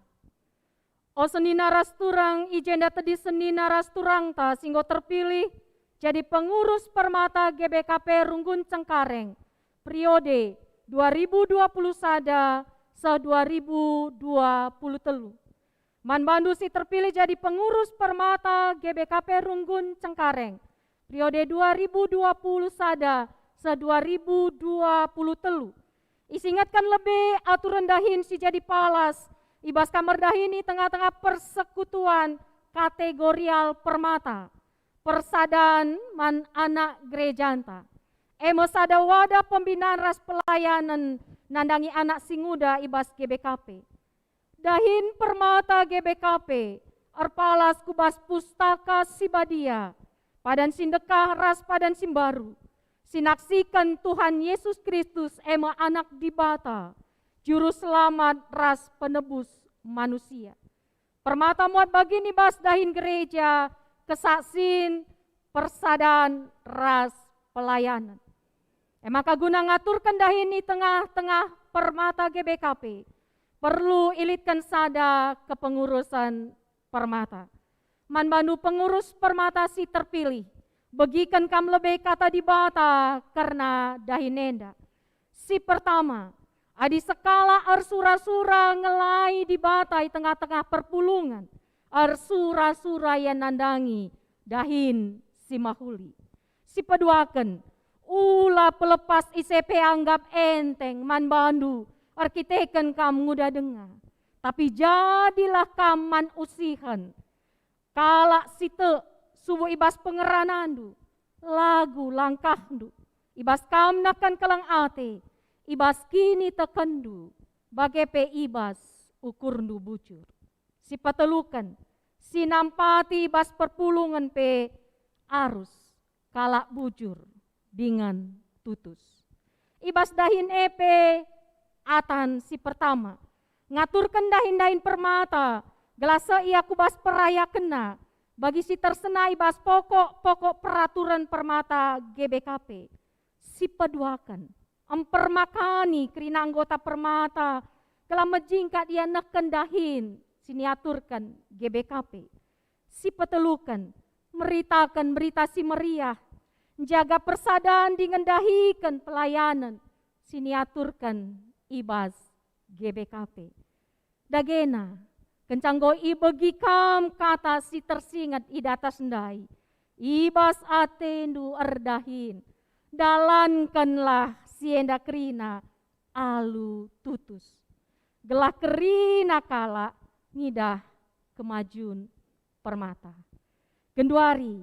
O senina ras turang, i jenda tedis senina ras turangta si enggo terpilih jadi pengurus Permata G B K P Runggun Cengkareng, periode dua ribu dua puluh sada seh dua ribu dua puluh telu. Man bandu si terpilih jadi pengurus Permata G B K P Runggun Cengkareng, periode dua ribu dua puluh sada seh dua ribu dua puluh telu. Isingetken lebe aturen dahin si jadi palas i bas kamar dahin i tengah-tengah persekutuan kategorial Permata, persadan man anak gerejanta. E me sada wadah pembinan ras pelayanen nandangi anak si nguda i bas G B K P. Dahin Permata G B K P erpalas ku bas Pustaka Si Badia, padan si ndekah ras padan si mbaru, si naksiken Tuhan Yesus Kristus e me Anak Dibata, Juru Selamat ras Penebus manusia. Permata muat bagin i bas dahin gereja, kesaksin, persadan, ras pelayanen. E maka guna ngaturken dahin i tengah-tengah permata G B K P, perlu ilitken sada kepengurusen permata. Man bandu pengurus permata si terpilih, begiken kam lebe Kata Dibata kerna dahin enda. Si pertama, adi sekalak ersura-sura ngelai Dibata i tengah-tengah perpulungen, ersura-sura ia nandangi dahin si mehuli. Si peduaken, ula pelepas ise pe anggap enteng man bandu erkiteken kam nguda denga. Tapi jadilah kam man usihen kalak si tek subuk i bas pengeranandu, lagu langkahndu, i bas kam neken keleng ate, i bas kinitekenndu, bage pe i bas ukurndu bujur. Si peteluken, si nampati i bas perpulungen pe arus kalak bujur dingen tutus. I bas dahin e pe atan si pertama, ngaturken dahin-dahin permata, gelah seh ia ku bas perayakenna, bagi si tersena i bas pokok-pokok peraturen permata G B K P. Si peduaken, empermakani kerina anggota permata, gelah mejingkat ia neken dahin si niaturken G B K P. Si peteluken, meritaken Berita Si Meriah, njaga persadan dingen ndahiken pelayanen si niaturken i bas G B K P. Dagena, kenca enggo ibegi kam kata si tersinget i datas ndai, i bas atendu erdahin, dalankenlah si enda kerina alu tutus, gelah kerina kalak ngidah kemajun permata. Genduari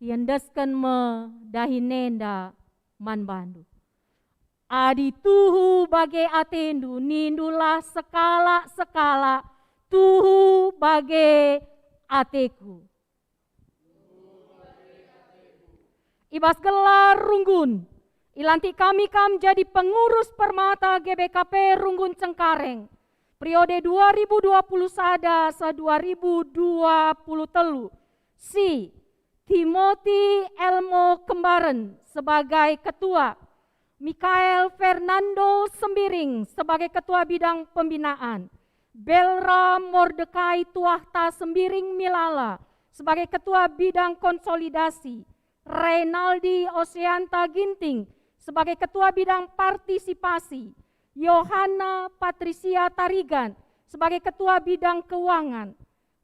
iendesken me dahin enda man bandu. Adi tuhu bage atendu, nindulah sekalak-sekalak, "Tuhu bage ateku." I bas gelar runggun, ilantik kami kam jadi pengurus permata G B K P Runggun Cengkareng, periode dua ribu dua puluh sada seh dua ribu dua puluh telu, si Timoti Elmo Kembaren sebagai ketua, Mikael Fernando Sembiring sebagai ketua bidang pembinaan, Belra Mordekai Tuahta Sembiring Milala sebagai ketua bidang konsolidasi, Renaldi Oseanta Ginting sebagai ketua bidang partisipasi, Yohana Patrisia Tarigan sebagai ketua bidang keuangan,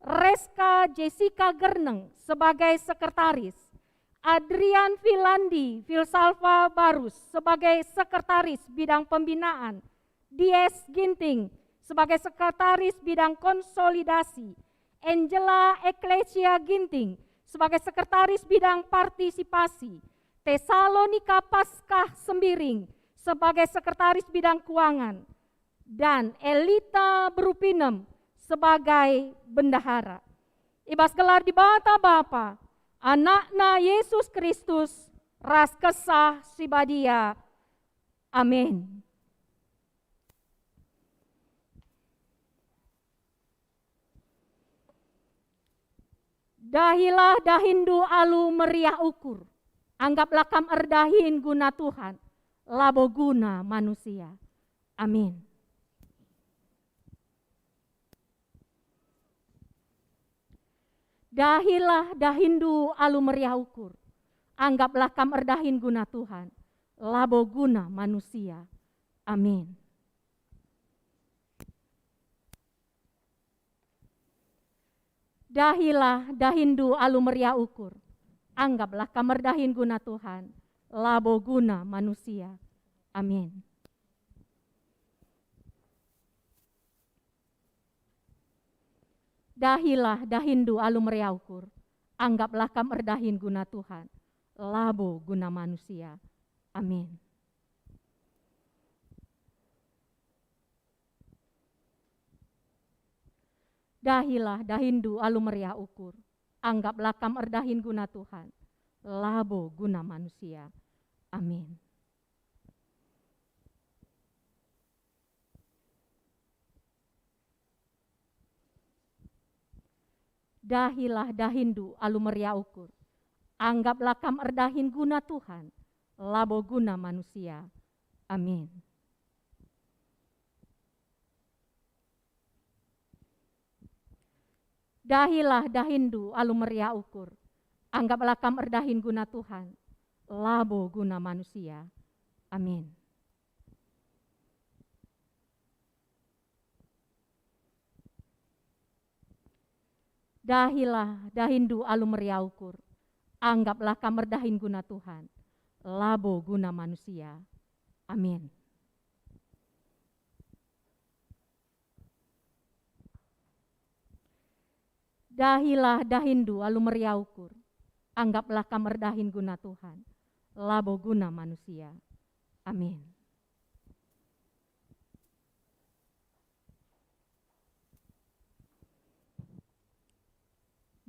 Reska Jessica Gerneng sebagai sekretaris, Adrian Filandi Filsalva Barus sebagai sekretaris bidang pembinaan, Dies Ginting sebagai sekretaris bidang konsolidasi, Angela Eklesia Ginting sebagai sekretaris bidang partisipasi, Tesalonika Paskah Sembiring sebagai sekretaris bidang keuangan, dan Elita Berupinem sebagai bendahara. I bas gelar Dibata Bapa, Anakna Yesus Kristus, ras Kesah Si Badia. Amin. Dahilah dahinndu alu meriah ukur, anggaplah kam erdahin guna Tuhan, labo guna manusia. Amin. Dahilah dahinndu alu meriah ukur, anggaplah kam erdahin guna Tuhan, labo guna manusia. Amin. Dahilah dahinndu alu meriah ukur, anggaplah kam erdahin guna Tuhan, labo guna manusia. Amin. Dahilah dahinndu alu meriah ukur, anggaplah kam erdahin guna Tuhan, labo guna manusia. Amin. Dahilah dahinndu alu meriah ukur, anggaplah kam erdahin guna Tuhan, labo guna manusia. Amin. Dahilah dahinndu alu meriah ukur. Anggaplah kam erdahin guna Tuhan, labo guna manusia. Amin. Dahilah dahinndu alu meriah ukur. Anggaplah kam erdahin guna Tuhan, labo guna manusia. Amin. Dahilah dahinndu alu meriah ukur. Anggaplah kam erdahin guna Tuhan, labo guna manusia. Amin. Dahilah dahinndu alu meriah ukur. Anggaplah kam erdahin guna Tuhan, labo guna manusia. Amin.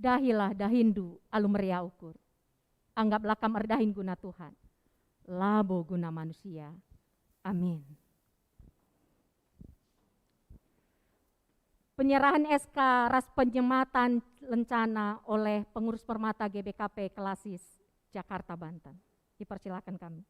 Dahilah dahinndu alu meriah ukur. Anggaplah kam erdahin guna Tuhan, labo guna manusia. Amin. Penyerahan S K ras penyematan lencana oleh pengurus Permata G B K P Klasis Jakarta, Banten. Dipersilakan kami.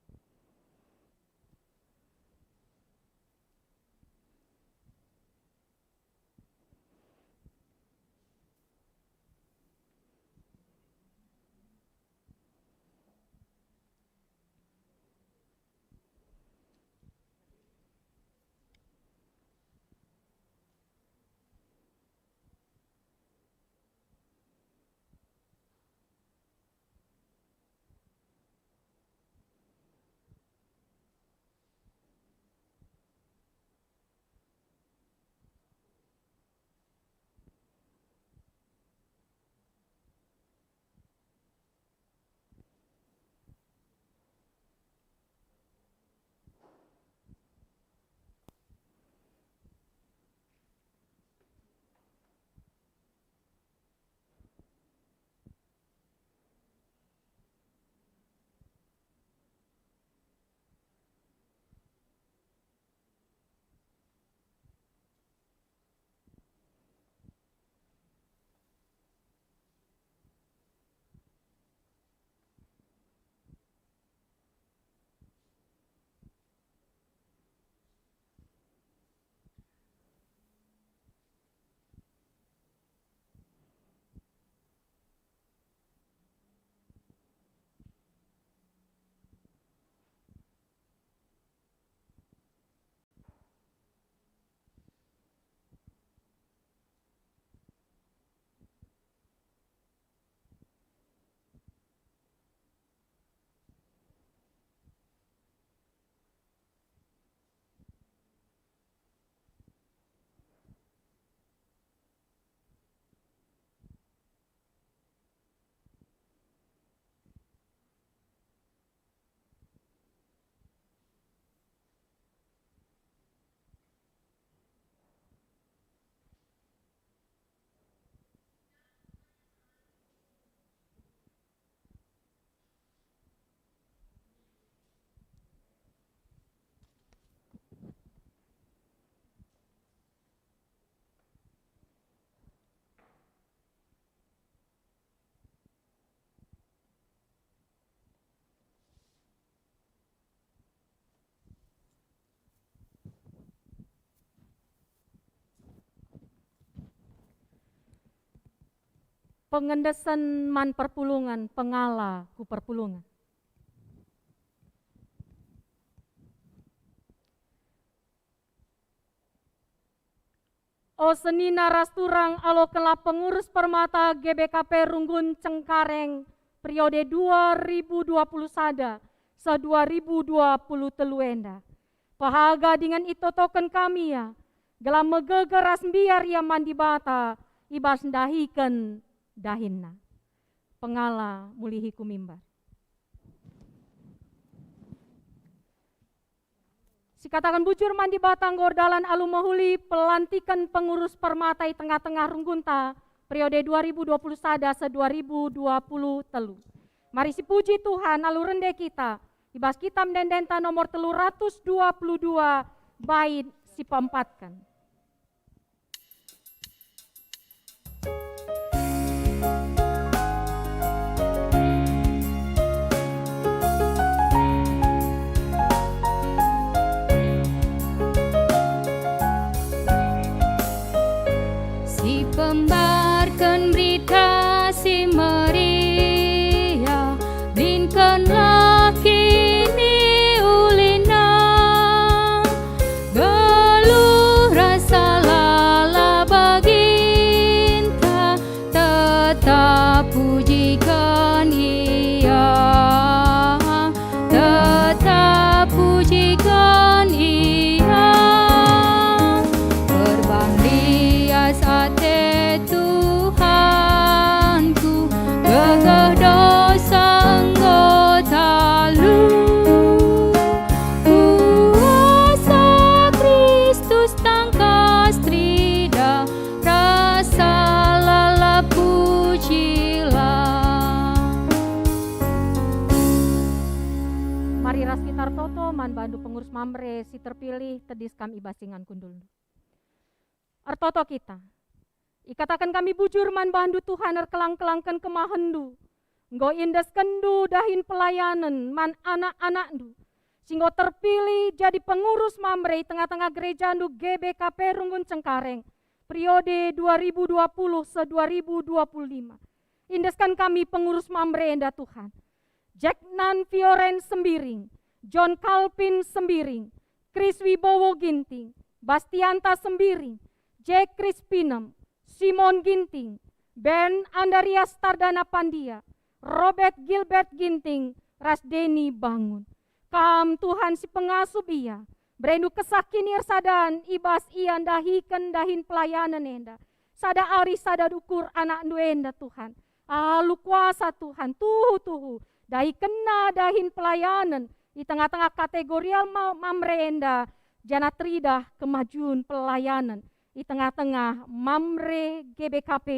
Pengendesen man perpulungen, pengala ku perpulungen. O senina ras turang, alokenlah pengurus Permata G B K P Runggun Cengkareng periode dua ribu dua puluh sada seh dua ribu dua puluh telu enda. Pehaga dingen itotoken kami ia, gelah megeger ras mbiar ia man Dibata i bas ndahiken dahinNa. Pengala mulihi ku mimbar. Sikataken bujur man Dibata enggo erdalan alu mehuli pelantiken pengurus Permata i tengah-tengah runggunta periode dua ribu dua puluh sada seh dua ribu dua puluh telu. Mari sipuji Tuhan alu rende kita i bas kitab ende-endenta nomor telu ratus dua puluh dua, bait si peempatken. Mari ras kita ertoto man bandu pengurus Mamre si terpilih, tedis kam i bas ingan kundulndu. Ertoto kita. Ikataken kami bujur man bandu Tuhan, erkelang-kelangken kemahenndu. Enggo iendeskenndu dahin pelayanen man anak-anakndu, si enggo terpilih jadi pengurus Mamre i tengah-tengah gerejandu G B K P Runggun Cengkareng, periode dua ribu dua puluh se dua ribu dua puluh lima. Iendesken kami pengurus Mamre enda, Tuhan. Jacknan Fioren Sembiring, John Calvin Sembiring, Chris Wibowo Ginting, Bastianta Sembiring, Jack Crispinem, Simon Ginting, Ben Andarias Tardana Pandia, Robert Gilbert Ginting, ras Deni Bangun. Kam, Tuhan, si pengasup ia, berendu kesah kiniarsadan i bas ia ndahiken dahin pelayanen enda. Sada arih sada ukur anakndu enda, Tuhan. Alu kuasa, Tuhan, tuhu-tuhu dahikenna dahin pelayanen i tengah-tengah kategorial ma-, Mamre enda, janah teridah kemajun pelayanen i tengah-tengah Mamre G B K P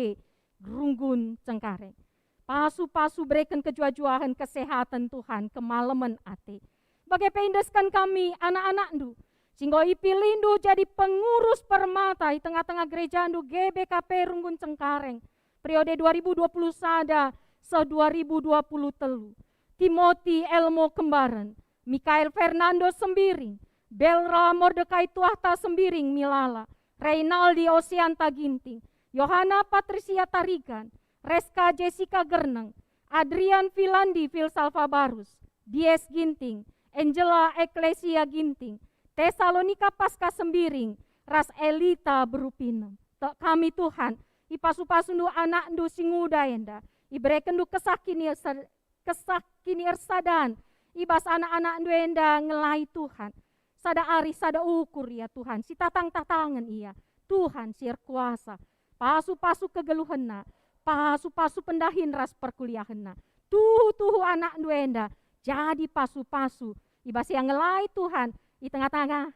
Runggun Cengkareng. Pasu-pasu bereken kejuah-juahen, kesehaten, Tuhan, kemalemen ate. Bage pe iendesken kami anak-anakndu, si enggo ipilihndu jadi pengurus permata i tengah-tengah gerejandu G B K P Runggun Cengkareng, periode dua ribu dua puluh sada seh dua ribu dua puluh telu. Timoti Elmo Kembaren, Mikael Fernando Sembiring, Belra Mordekai Tuahta Sembiring Milala, Reynaldi Osianta Ginting, Yohana Patrisia Tarigan, Reska Jessica Gerneng, Adrian Filandi Filsalva Barus, Dies Ginting, Angela Eklesia Ginting, Tesalonika Paska Sembiring, ras Elita Berupinem. Tek kami, Tuhan, ipasu-pasundu anakndu si nguda enda, iberekenndu kesah kiniasa-, kesah kiniarsadan i bas anak-anakndu enda ngelai, Tuhan. Sada arih sada ukur ia, Tuhan, si tatang-tatangen ia, Tuhan si erkuasa. Pasu-pasu kegeluhenna, pasu-pasu pendahin ras perkuliahenna. Tuhu-tuhu anakndu enda jadi pasu-pasu i bas ia ngelai, Tuhan, i tengah-tengah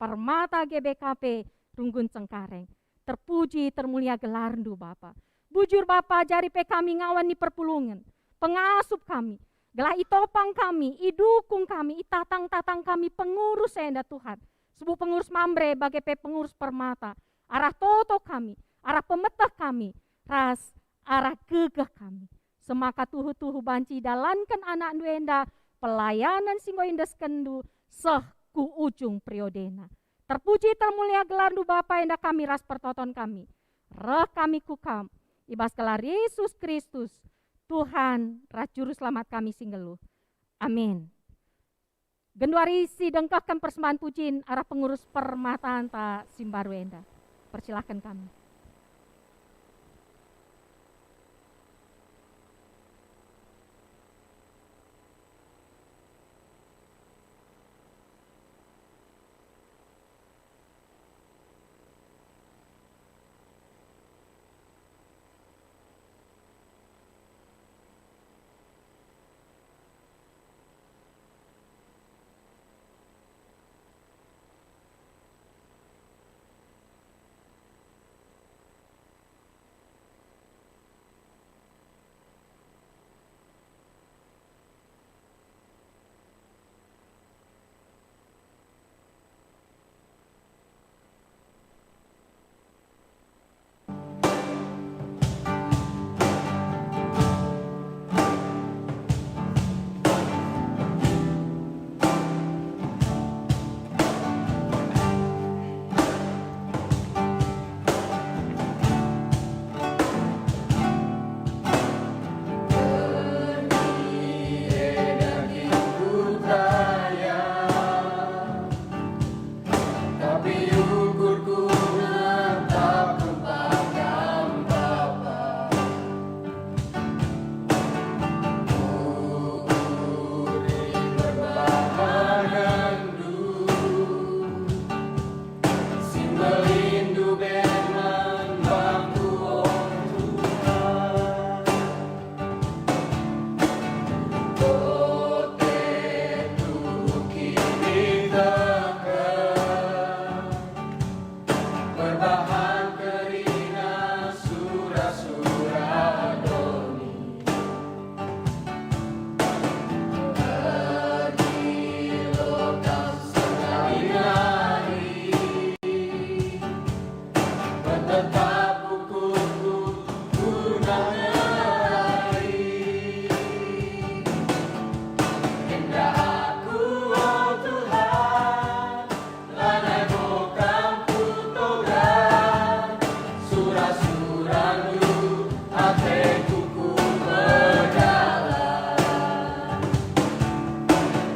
Permata G B K P Runggun Cengkareng. Terpuji termulia gelarNdu, Bapa. Bujur, Bapa, ajari pe kami ngawan ni perpulungen, pengasup kami, gelah itopang kami, idukung kami, itatang-tatang kami pengurus enda, Tuhan. Subuk pengurus Mamre bage pe pengurus Permata, arah toto kami, arah pemeteh kami, ras arah gegeh kami. Semaka tuhu-tuhu banci idalanken anakndu enda pelayanen si enggo iendeskenNdu seh ku ujung periodena. Terpuji termulia gelarNdu, Bapa, enda kami ras pertoton kami. Reh kami ku Kam, i bas gelar Yesus Kristus, Tuhan ras Juru Selamat kami si nggeluh. Amin. Genduari sidengkehken persembahen pujin arah pengurus permatanta si mbaru enda. Persilahken kami.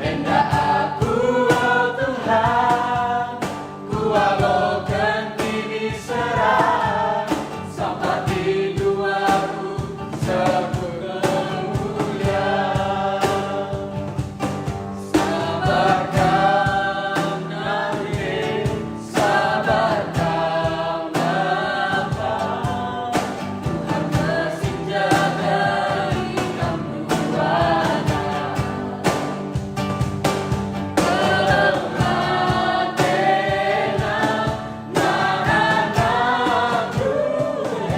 Enda aku, o Tuhan, kualoken kiniseran, sampati duaku seh ku kemulian. Sabar kam nande, sabar kam Bapa, Tuhan mesinjadai kam duana. Keleng atena, nahan aku e,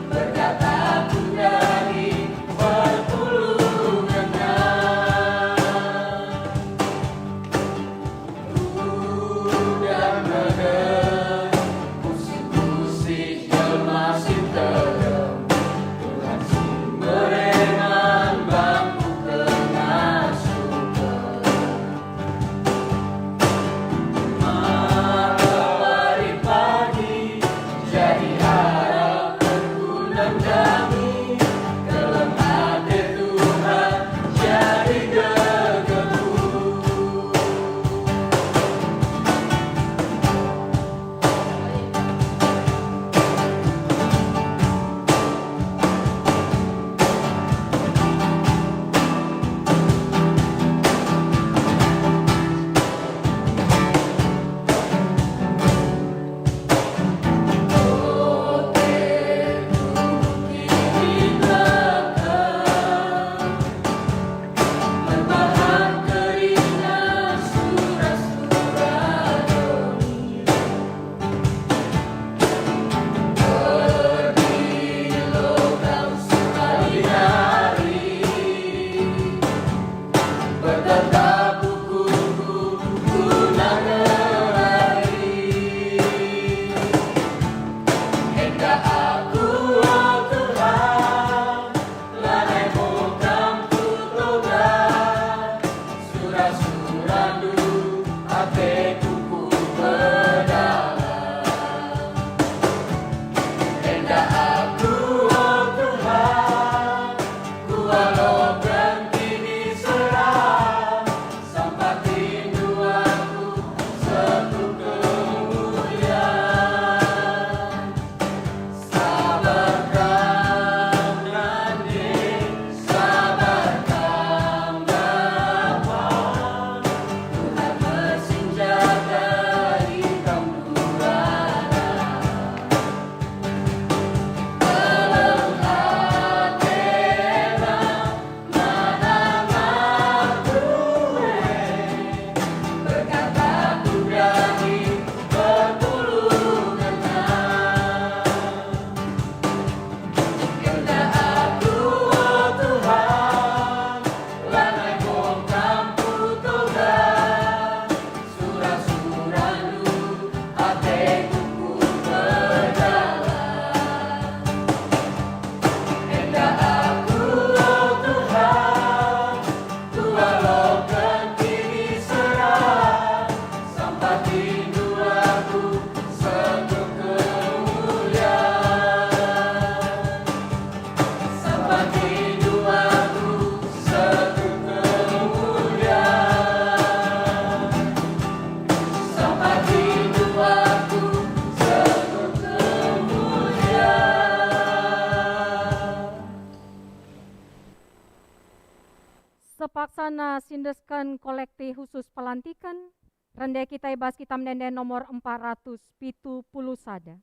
berkata ku daging, berpulung genah. Udah nege, kusih-kusih jelma si nterem, Tuhan si mereman bangku kengasupen. Maka wari pagi jadi harapenku nandangi, keleng ate Tuhan jadi gegehku. Bertatap ukurku guna ngelai. Enda aku, o Tuhan, lanai mo Kam kutoga, sura-surandu ateku kupedalan. Enda aku, o Tuhan, kualoken kiniseran, sampati duaku seh ku kemulian. Sabar kam nande, sabar kam Bapa, Tuhan mesinjadai kam duana. Keleng atena, sura-surandu ateku kupedalan. Enda aku, o Tuhan, kualoken kiniseran, sampati duaku seh ku kemulian. Sampati duaku seh ku kemulian. Sampati duaku seh ku kemulian. Sepaksana sindesken kolekti khusus pelantiken, rende kita i bas kitab ende-enden nomor empat ratus pitu puluh sada.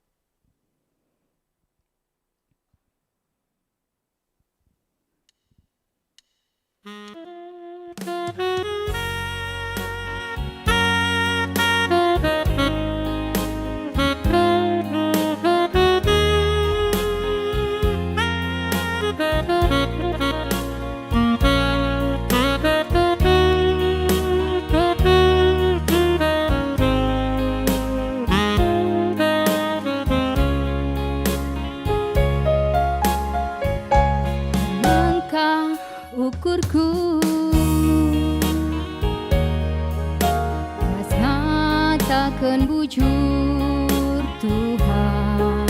Langkah ukurku, ras ngataken bujur Tuhan.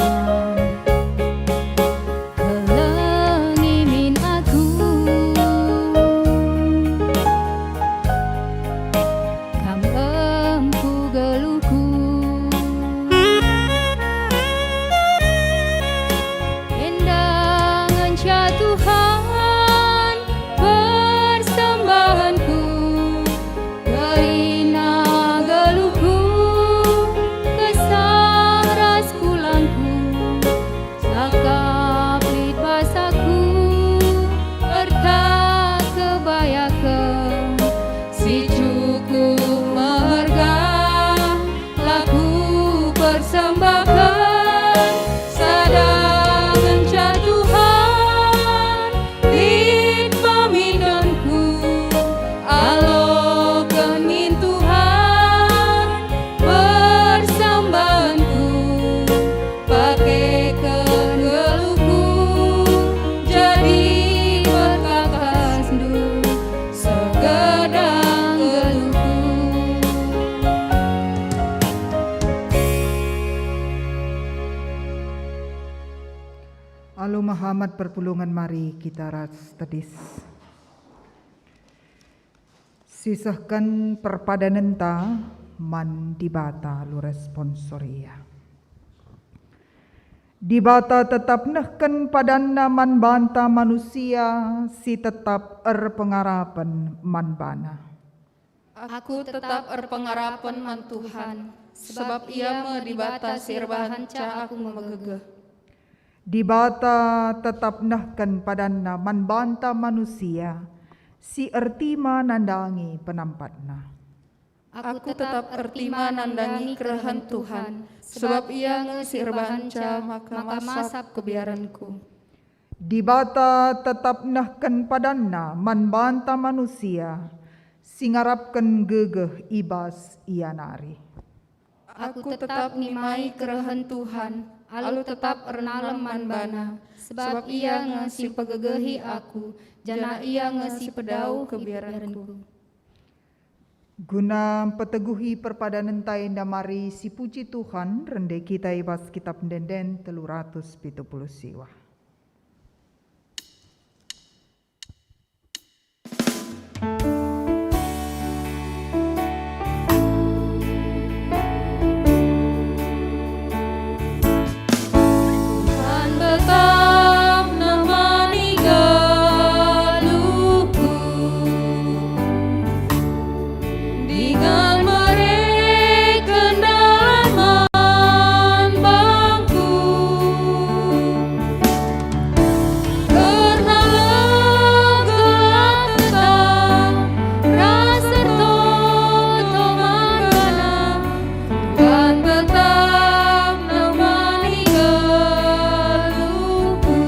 Kelengi min aku, Selamat perpulungen, mari kita ras tedis. Sisehken perpadanenta man Dibata lurus sponsor ia. Dibata tetap nehken padanNa man banta manusia si tetap erpengarapen man baNa. Aku tetap erpengarapen man Tuhan, sebab Ia me Dibata si erbahanca aku megegeh. Dibata tetap nehken padanNa man banta manusia si ertima nandangi penampatNa. Aku tetap ertima nandangi kerehen Tuhan, sebab Ia nge si erbahanca maka masap kebiarenku. Dibata tetap nehken padanNa man banta manusia si ngarapken gegeh i bas Ia nari. Aku tetap nimai kerehen Tuhan, alu tetap ernalem man baNa, sebab Ia nge si mpegegehi aku, janah Ia nge si pedau kebiarenku. Guna mpeteguhi perpadanenta enda, mari sipuji Tuhan, rende kita i bas Kitap Ende-enden telu ratus pitu puluh siwah. Tuhan tetap nemani geluhku, dingen mereken dalan man bangku. Kerna lega tetap ras ertoto man baNa, Tuhan tetap nemani geluhku.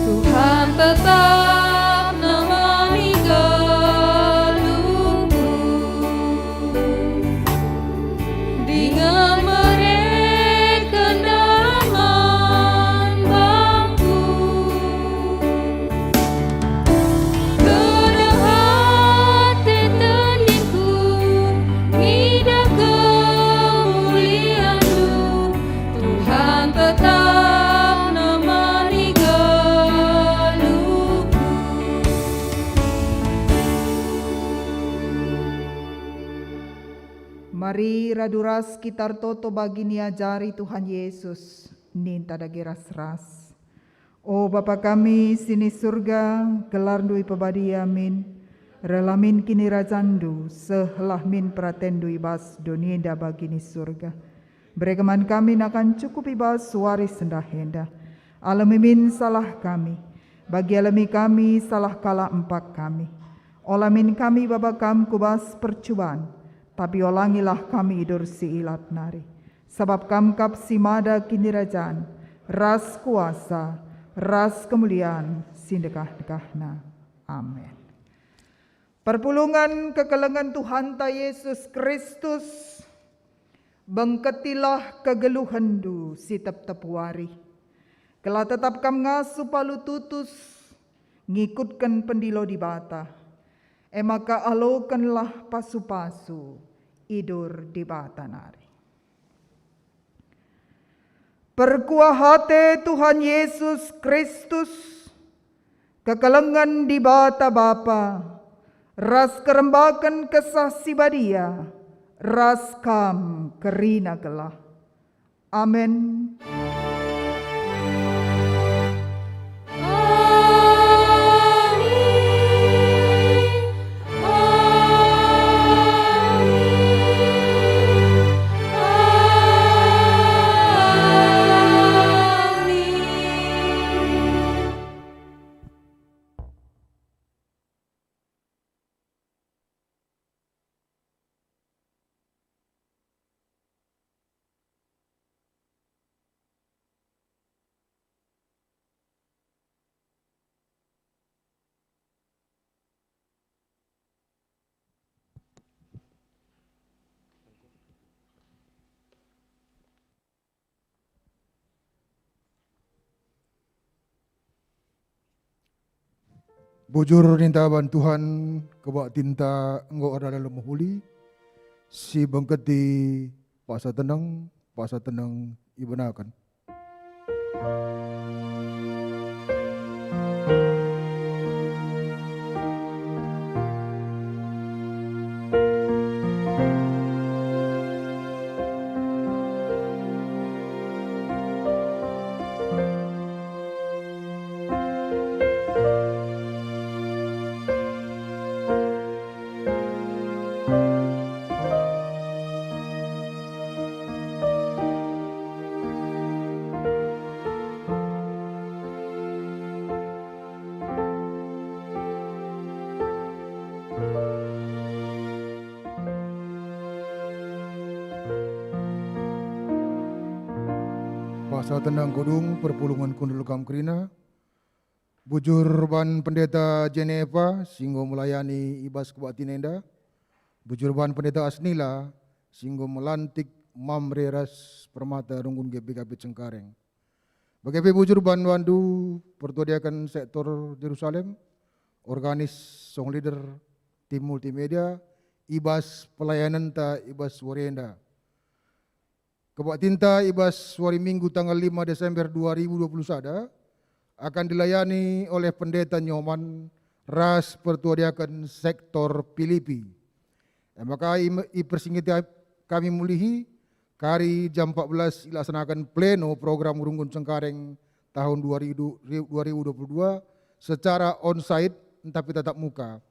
Tuhan tetap nemani geluhku, dingen mereken dalan man bangku. Genah ate tendinku ngidah kemulianNdu, Tuhan tetap nemani geluhku. Mari radu ras kita ertoto bagi niajari Tuhan Yesus, ninta dage ras-ras. O Bapa kami si ni Surga, gelarNdu ipebadia min, rehlah min kinirajanNdu, sehlah min peratenNdu i bas doni enda bagi ni Surga. Bereken man kami nakan cukup i bas wari sendah enda. Alemi min salah kami, bagi alemi kami salah kalak empak kami. Ola min kami baba Kam ku bas percuban, tapi olangilah kami i bas si ilat nari. Sabap Kam kap si mada kinirajan, ras kuasa, ras kemulian si ndekah-ndekahna. Amin. Perpulungen kekelengen Tuhanta Yesus Kristus, bengketilah kegeluhenndu si tep-tep wari, gelah tetap kam ngasup alu tutus ngikutken pendilo Dibata, e maka alokenlah pasu-pasu idur Dibata nari. Perkuah ate Tuhan Yesus Kristus, kekelengen Dibata Bapa, ras kerembaken Kesah Si Badia, ras kam kerina gelah. Amin. Bujur ninta ban Tuhan, kebaktinta enggo erdalan mehuli, si bengketi paksa teneng, paksa teneng ibenaken. Paksa teneng kudung perpulungen kundul kam kerina. Bujur ban Pendeta Jeneva si enggo melayani i bas kebaktin enda. Bujur ban Pendeta Asnila si enggo melantik Mamre ras Permata runggun G P K P Cengkareng. Bage pe bujur ban bandu pertua diaken sektor Jerusalem, organis, song leader, tim multimedia, i bas pelayanenta i bas wari enda. Kebaktinta i bas wari Minggu tanggal lima Desember dua ribu dua puluh sada akan dilayani oleh Pendeta Nyoman ras pertua diaken sektor Pilipi. E maka i-, ipersingeti kami mulihi, kari jam empat belas ilaksanaken pleno program Runggun Cengkareng tahun dua ribu, dua ribu dua puluh dua secara onsite ntah pe tatap muka.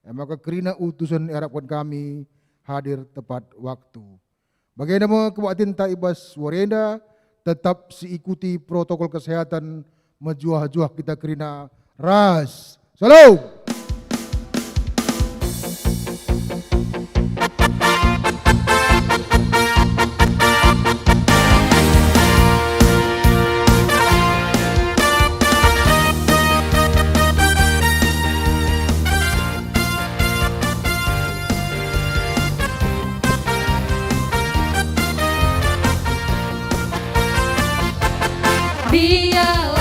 E maka kerina utusen iarapken kami hadir tepat waktu. Bagenda me kebaktinta i bas wari enda, tetap siikuti protokol kesehatan, mejuah-juah kita kerina ras. Shalom! Biar